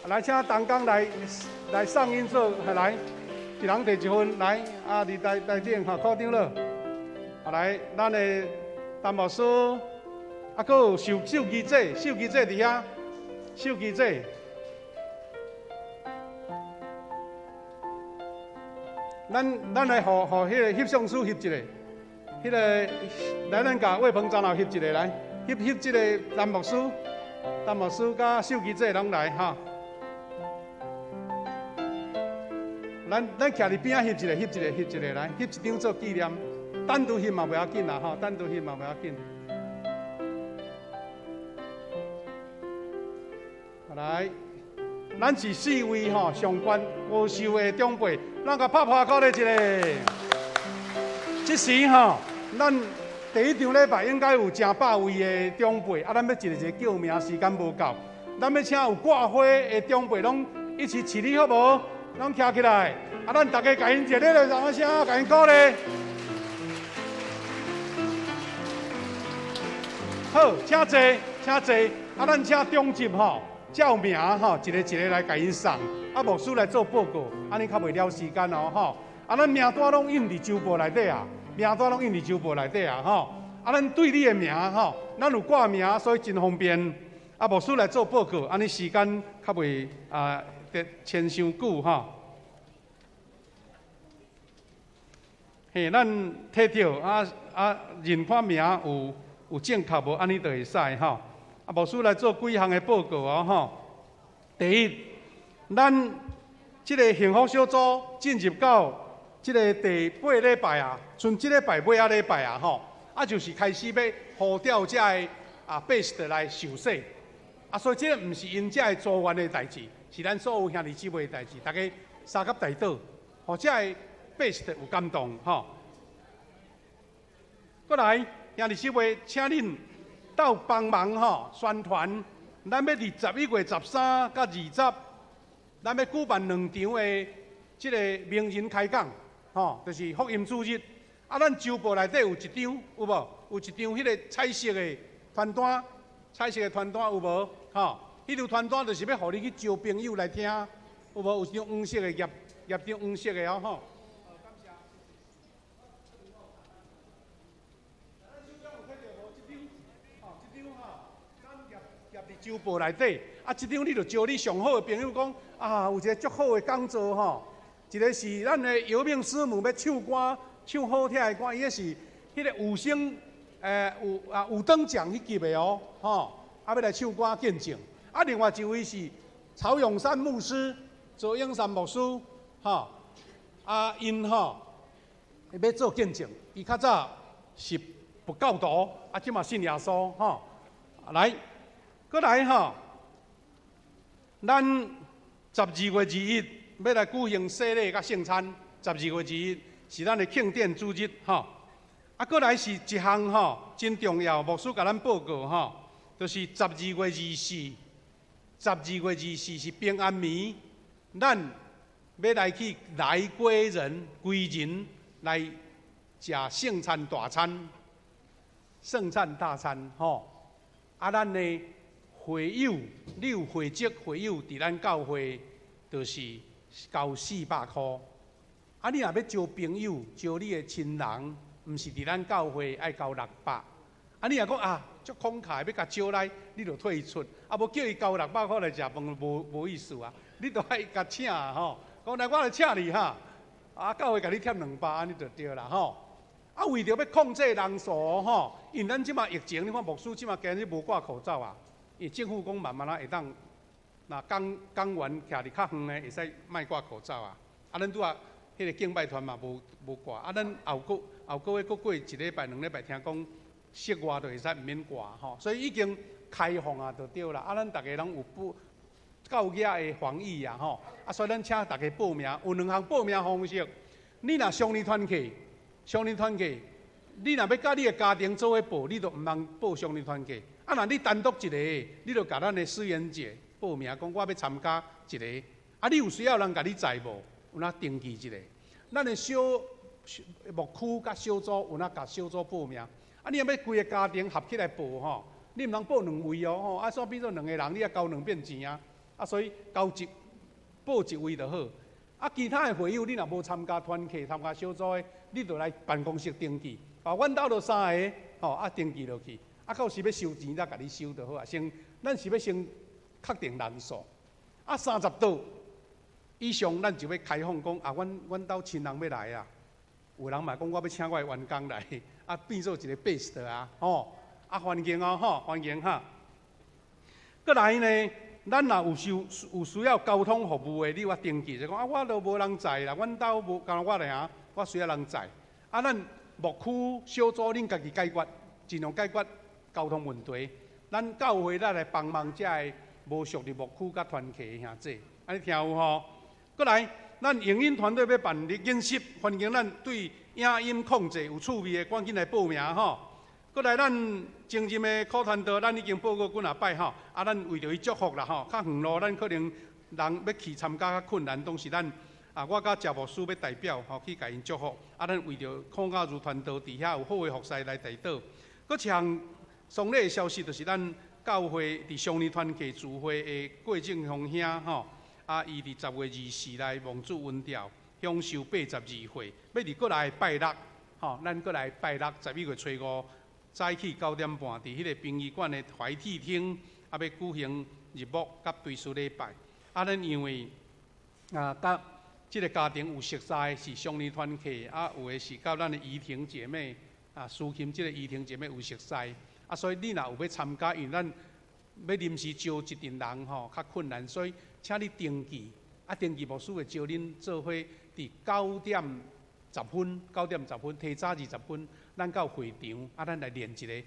來請同工來來送𪜶做，來，一人提一份，來，啊，佇台台頂吼，柯長老，啊，來，咱的陳牧師，啊，閣有秀秀琪姐，秀琪姐佇遐，秀琪姐。咱咱來予予彼个翕相師翕一下，彼个來咱共魏鵬長老翕一下來，翕翕這个陳牧師、陳牧師佮秀琪姐攏來哈。咱咱徛佇邊仔翕一下，翕一下，翕一下來，翕一張做紀念。單獨翕嘛袂要緊啦吼，單獨翕嘛袂要緊。來，咱是四位吼上懸高壽的長輩，咱共拍破鼓勵一下。這時吼，咱第一場禮拜應該有成百位的長輩，啊，咱欲一个一个叫名，時間無夠，咱欲請有掛花的長輩攏一起起立好無？攏徛起來，啊，咱逐家共𪜶熱烈的掌聲，共𪜶鼓勵。好，請坐，請坐，啊，咱請長執吼。照名吼，一个一个來共𪜶送，啊，牧師來做報告，按呢較袂了時間哦吼。啊，咱名單攏印佇周報內底啊，名單攏印佇周報內底啊吼。啊，咱對你的名吼，咱有掛名，所以真方便。啊，牧師來做報告，按呢時間較袂啊，得牽傷久吼。嘿，咱摕著啊啊，認看名有有正確無，按呢就會使吼。啊，牧師來做幾項的報告哦，吼。第一，咱這个幸福小組進入到這个第八禮拜啊，賰這禮拜尾仔禮拜啊，吼，啊，就是開始欲呼召遮的啊百姓來受洗。啊，所以這个毋是𪜶遮的組員的代誌，是咱所有兄弟姊妹的代誌，大家相佮代禱，予遮的百姓有感動，吼。過來，兄弟姊妹，請恁鬥幫忙吼，宣傳，咱欲佇11月13佮20，咱欲舉辦兩場的這个名人開講，吼，就是福音主日。啊，咱週報內底有一張，有無？有一張彼个彩色的傳單，彩色的傳單有無？吼，彼張傳單就是欲予你去招朋友來聽，有無？有一張黃色的，頁頁張黃色的哦，吼。週報內底，啊，這張你就招你上好的朋友講，啊，有一个足好的講座吼，一个是咱的姚明師母欲唱歌，唱好聽的歌，伊彼是彼个有聲，有啊有等獎彼級的哦，吼，啊欲來唱歌見證。啊，另外一位是曹永山牧師，曹永山牧師，吼，啊，𪜶吼欲做見證，伊較早是佛教徒，啊，這馬信耶穌，吼，來。閣來吼，咱12月21欲來舉行洗禮佮聖餐。12月21是咱的慶典主日吼。啊，閣來是一項吼，真重要，牧師共咱報告吼，就是十二月二四，十二月二四是平安暝，咱欲來去來歸仁歸仁來食聖餐大餐，聖餐大餐吼。啊，咱的會友，你有會籍會友佇咱教會，就是交400箍。啊，你若欲招朋友、招你的親人，毋是佇咱教會愛交600。啊，你若講啊，足慷慨，欲共招來，你就退出。啊，無叫伊交600箍來食飯，無無意思啊。你著愛共請吼，講來我來請你哈。啊，教會共你添200，按呢就對啦吼。啊，為著欲控制人數吼，因為咱這馬疫情，你看牧師這馬今日無掛口罩啊。伊政府講慢慢仔會當，若講講員徛佇較遠的會使莫掛口罩啊。啊，咱拄仔彼个敬拜團嘛無無掛。啊，咱後閣後個月閣過一禮拜、2禮拜，聽講室外就會使毋免掛吼，所以已經開放啊，就對啦。啊，咱逐家攏有報到遐的防疫啊吼，啊，所以咱請逐家報名，有兩項報名方式。你若雙年團契，雙年團契，你若欲佮你的家庭做伙報，你就毋通報雙年團契。啊，若你單獨一个，你就共咱的思媛姐報名，講我欲參加一个。啊，你有需要人共你載無？有哪登記一下。咱的小牧區佮小組有哪共小組報名。啊，你若欲規个家庭合起來報吼，你毋通報兩位哦吼。啊，煞變做兩個人，你愛交兩遍錢啊。啊，所以交一報一位就好。啊，其他的會友你若無參加團契、參加小組的，你就來辦公室登記。啊，阮兜就三个，吼啊登記落去。啊，到時欲收錢才共你收就好啊。先，咱是欲先確定人數。啊，30桌以上，咱就欲開放講啊，阮兜親人欲來啊。有人嘛講我欲請我的員工來，啊變做一個 best 啊，吼啊歡迎哦，吼歡迎哈。閣來呢，咱若有需有需要交通服務的，你有愛登記，就講啊，我都無人載啦，阮兜無，干焦我爾，我需要人載。啊，咱牧區小組恁家己解決，盡量解決交通問題。咱教會咱來幫忙遮个無屬佇牧區佮團契的兄弟，按呢聽有吼？閣來，咱影音團隊欲辦研習，歡迎咱對影音控制有趣味的，趕緊來報名吼。閣來，咱前任的苦傳道，咱已經報告幾若擺吼。啊，咱為著伊祝福啦吼，較遠路咱可能人欲去參加較困難，當時咱啊，我佮謝牧師欲代表吼去共𪜶祝福。啊，咱為著孔教如傳道佇遐有好的服侍來代禱。閣一項喪禮的消息，就是咱教會佇雙年團契聚會的郭正雄兄吼。啊，伊佇10月24來蒙主恩召，享壽82歲，欲佇過來拜六，吼，咱過來拜六11月初5早起9點半，佇彼个殯儀館的懷鐵廳，啊，欲舉行入墓佮追思禮拜。啊，咱因為啊，佮這个家庭有熟似的是雙年團契，啊，有的是佮咱的怡婷姐妹，啊，蘇琴這个怡婷姐妹有熟似，啊，所以你若有欲參加，因為咱欲臨時招一陣人吼，較困難，所以請你登記，啊，登記牧師會招恁做伙佇9點10分，九點十分提早20分，咱到會場，啊，咱來念一个，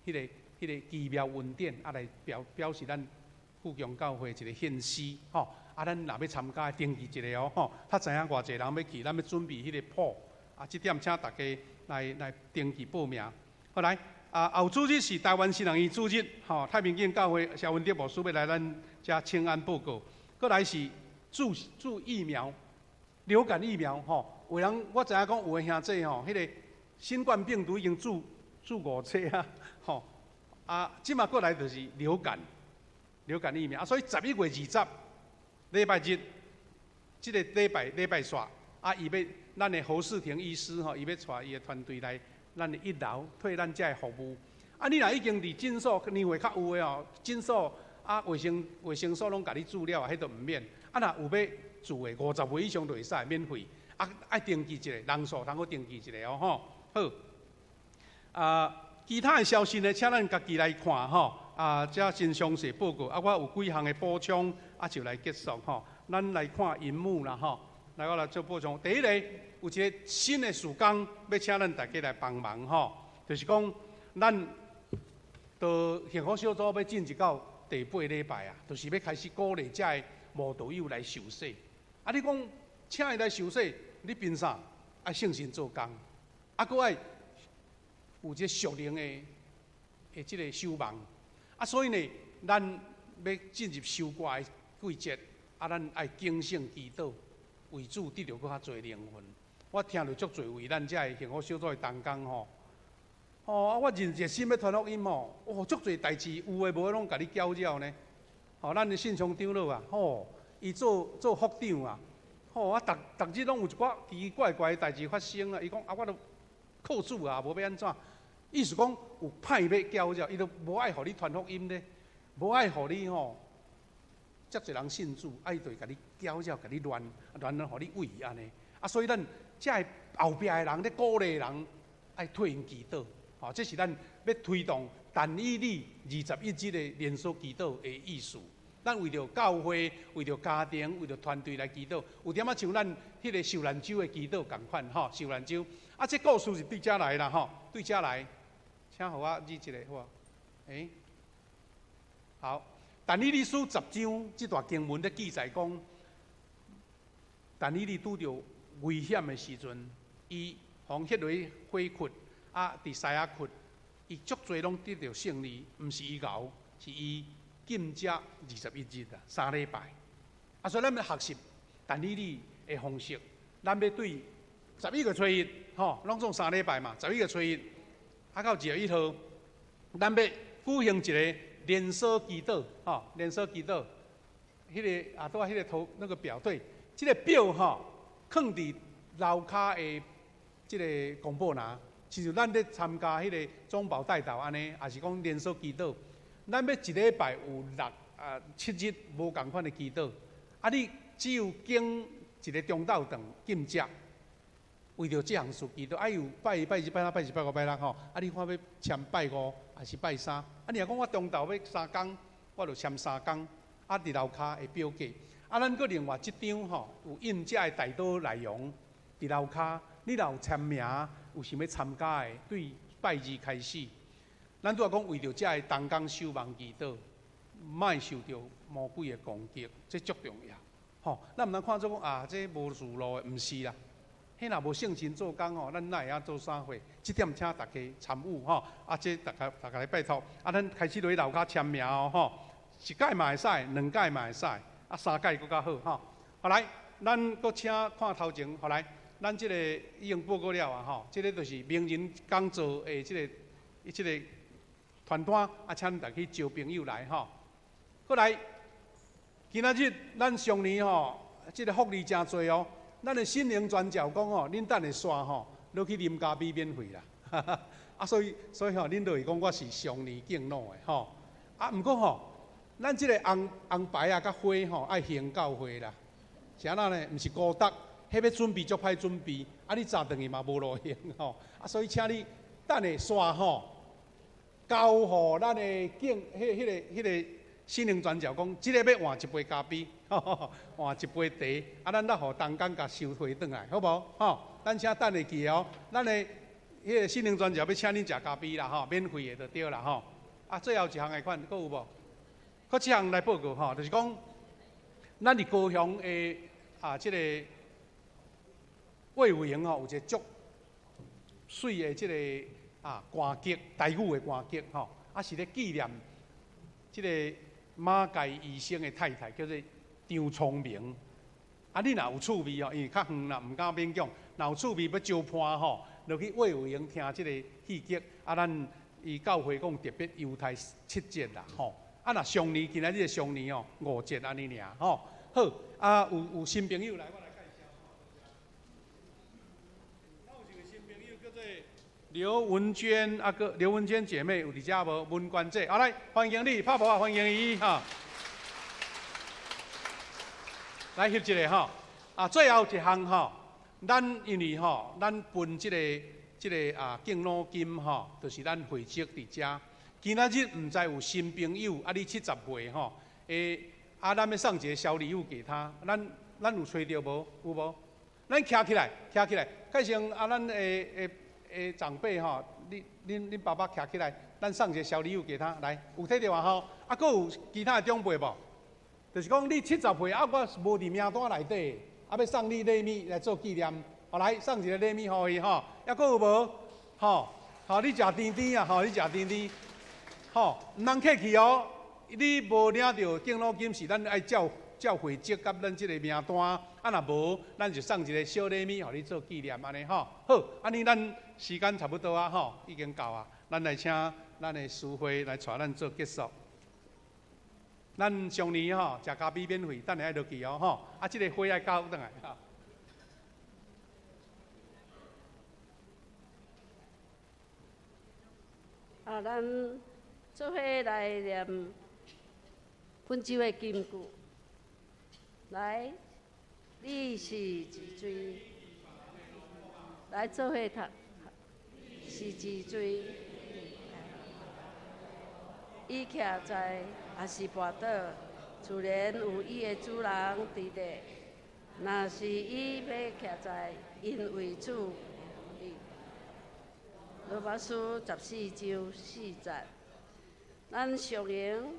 彼个奇妙恩典，啊，來表示咱富強教會一个獻詩，吼，啊，咱若欲參加，登記一下哦，吼，較知影偌濟人欲去，咱欲準備彼个譜，啊，這點請大家來登記報名。好來，啊，後主日是台灣新人院主日，吼，太平間教會蕭文德牧師欲來咱遮請安報告。閣來是注注疫苗，流感疫苗，吼，有人我知影講有的兄弟吼，彼个新冠病毒已經注注五劑啊，吼，啊，這馬閣來就是流感，流感疫苗，啊，所以11月20，禮拜日，這个禮拜禮拜煞，啊，伊欲咱的侯世廷醫師吼，伊欲帶伊的團隊來咱的一樓替咱遮的服務。啊，你若已經佇診所年歲較有的哦，診所啊衛生所攏共你注了，彼都毋免。啊，若有欲注的，50歲以上就會使免費。啊，愛登記一下，人數通好登記一下哦，吼。好。啊，其他的消息呢，請咱家己來看吼。啊，這真詳細報告。啊，我有幾項的補充，啊，就來結束吼。咱來看螢幕啦，吼。來，我來做補充。第一个，有一个新的事工，欲請咱大家來幫忙吼，就是講咱到幸福小組欲進入到第八禮拜啊，就是欲開始鼓勵遮的慕道友來受洗。啊，你講請伊來受洗，你憑啥？愛聖神做工，啊，閣愛有這屬靈的這个守望。啊，所以呢，咱欲進入收割的季節，啊，咱愛警醒祈禱，為主得著閣較濟靈魂。我聽著足濟位咱遮的幸福小組的同工吼，吼啊！我熱心欲傳福音吼，哦，足濟代誌有的無的攏共你攪擾呢。吼，咱的信昌長老啊，吼，伊做副長啊，吼啊，逐逐日攏有一寡奇奇怪怪的代誌發生啊。伊講啊，我都靠主啊，無欲按怎？意思講有歹欲攪擾，伊都無愛予你傳福音咧，無愛予你吼，遮濟人信主，啊，伊就會共你攪擾，共你亂，亂予你畏按呢。啊，所以咱遮的後壁的人咧鼓勵人，愛替𪜶祈禱，吼，這是咱欲推動但以理21日的連鎖祈禱的意思。咱為著教會、為著家庭、為著團隊來祈禱，有點仔像咱彼個受難週的祈禱仝款吼，受難週。啊，這故事是對遮來啦吼，對遮來，請予我記一下好無？欸，好，但以理書10章這段經文咧記載講，但以理拄著危險的時陣，伊予彼个火窟啊，佇獅仔窟，伊足濟攏得著勝利，毋是伊𠢕，是伊禁食21日啊，3禮拜。啊，所以咱欲學習但以理的方式，咱欲對11月初1，吼，攏總三禮拜嘛，11月初1，啊到21號，咱欲舉行一個連鎖祈禱，吼，連鎖祈禱，彼個啊，拄仔彼個圖那個表對，這個表吼，囥佇樓跤的這個公布欄，親像咱咧參加彼個中保代禱按呢，抑是講連鎖祈禱，咱欲一禮拜有6啊7日無仝款的祈禱，啊，你只有揀一個中晝頓禁食。為著這項事祈禱，啊有拜一、拜二、拜三、拜四、拜五、拜六吼，啊你看欲簽拜五，抑是拜三？啊你若講我中晝欲三工，我就簽三工。啊佇樓跤的表格，啊咱閣另外這張吼有印這的代禱內容，佇樓跤，你若有簽名，有想欲參加的，對拜二開始，咱拄仔講為著這个同工守望祈禱，莫受著魔鬼的攻擊，這足重要。吼，咱毋通看做講啊，這無事路的，毋是啦。彼若無聖神做工吼，咱哪會曉做啥貨？這點請大家參與吼。啊，這大家大家來拜託。啊，咱開始落去樓跤簽名哦吼。一擺嘛會使，兩擺嘛會使，啊，三擺閣較好吼。好來，咱閣請看頭前，好來，咱這個已經報告了啊吼。這個就是名人講座的這個傳單，啊，請大家去招朋友來吼。閣來，今仔日咱上年吼，這個福利誠濟哦。咱的心靈傳教講吼，恁等下煞吼，落去啉咖啡免費啦。啊，所以吼，恁就會講我是上年敬老的吼。啊，毋過吼，咱這個紅紅牌啊，佮花吼，愛還教會啦。是按怎呢？毋是孤獨，彼欲準備足歹準備，啊，你早轉去嘛無路用吼。啊，所以請你等下煞吼，交予咱的敬，彼、彼個、彼個。心靈傳教講，這个欲換一杯咖啡，換一杯茶，啊，咱來予同工共收回轉來，好無？吼，咱請等下記哦，咱的彼个心靈傳教欲請恁食咖啡啦，吼，免費的就對啦，吼。啊，最後一項的款，閣有無？閣這項來報告吼，就是講，咱佇高雄的啊，這個衛武營吼，有一個足媠的這個啊歌劇，台語的歌劇吼，啊是咧紀念這個。馬偕醫生的太太叫做張聰明，啊，你若有趣味哦，因為較遠啦，毋敢勉強。若有趣味欲招伴吼，落去衛武營聽這個戲劇，啊，咱伊教會講特別優待7折啦，吼。啊，若雙年今仔日雙年哦，5折按呢爾吼。好，啊，有新朋友來，我來介紹。咱有一個新朋友叫做劉文娟，啊，閣劉文娟姐妹有佇遮無？文娟姐，好來，歡迎你，拍噗仔，歡迎伊哈。來翕一下吼，啊，最後一項吼，咱因為吼，咱分這個這個啊敬老金吼，就是咱會籍佇遮。今仔日毋知有新朋友，啊，你70歲吼，欸，啊，咱欲送一个小禮物給他，咱咱有揣著無？有無？咱徛起來，徛起來，蓋先啊，咱的的。的長輩吼，恁恁恁爸爸徛起來，咱送一個小禮物給他，來，有提著啊吼，啊，閣有其他的長輩無？就是講你70歲啊，我無佇名單內底，啊，欲送你禮物來做紀念，好來送一個禮物予伊吼，抑閣有無？吼，好，你食甜甜啊，吼，你食甜甜，吼，毋通客氣哦，你無領著敬老金是咱愛照照會籍佮咱這個名單，啊，若無，咱就送一個小禮物予你做紀念，按呢吼，好，按呢咱時間差不多啊，吼，已經到啊，咱來請咱的司會來帶咱做結束。咱上年吼食咖啡免費，等下愛落去哦，吼，啊，這個花愛交轉來吼。啊，咱做伙來念本周的金句。來，你是一錐，來做伙讀，是一錐，伊徛在，抑是跋倒，自然有伊的主人佇咧。若是伊欲徛在，因為主。羅馬書14章4節，咱上用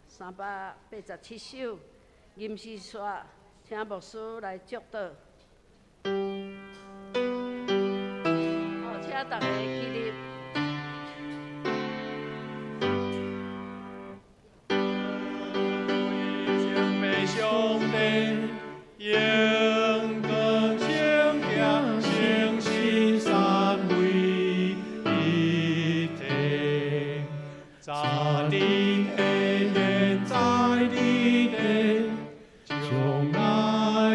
387首《吟詩說》，請牧師來祝禱。好，請大家起立。上帝，榮光聖潔，誠實三位一體，早佇地，現在佇地，將來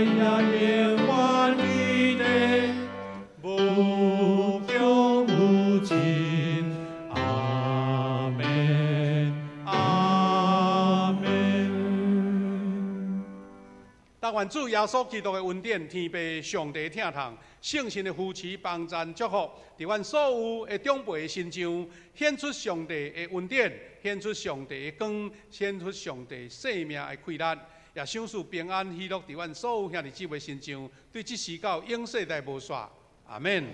也永遠佇地，無窮無盡。阿們，阿們。但願主耶穌基督的恩典、天父上帝疼痛、聖神的扶持、幫贊、祝福，佇阮所有的長輩身上，顯出上帝的恩典，顯出上帝的光，顯出上帝生命的氣力，也賞賜平安喜樂佇阮所有兄弟姊妹身上，對這時到永世代無煞。阿們。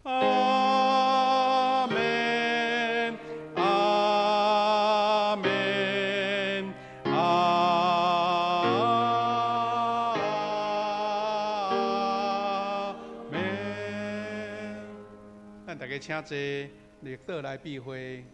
阿們，阿們，阿們。咱大家請坐，立倒來閉會。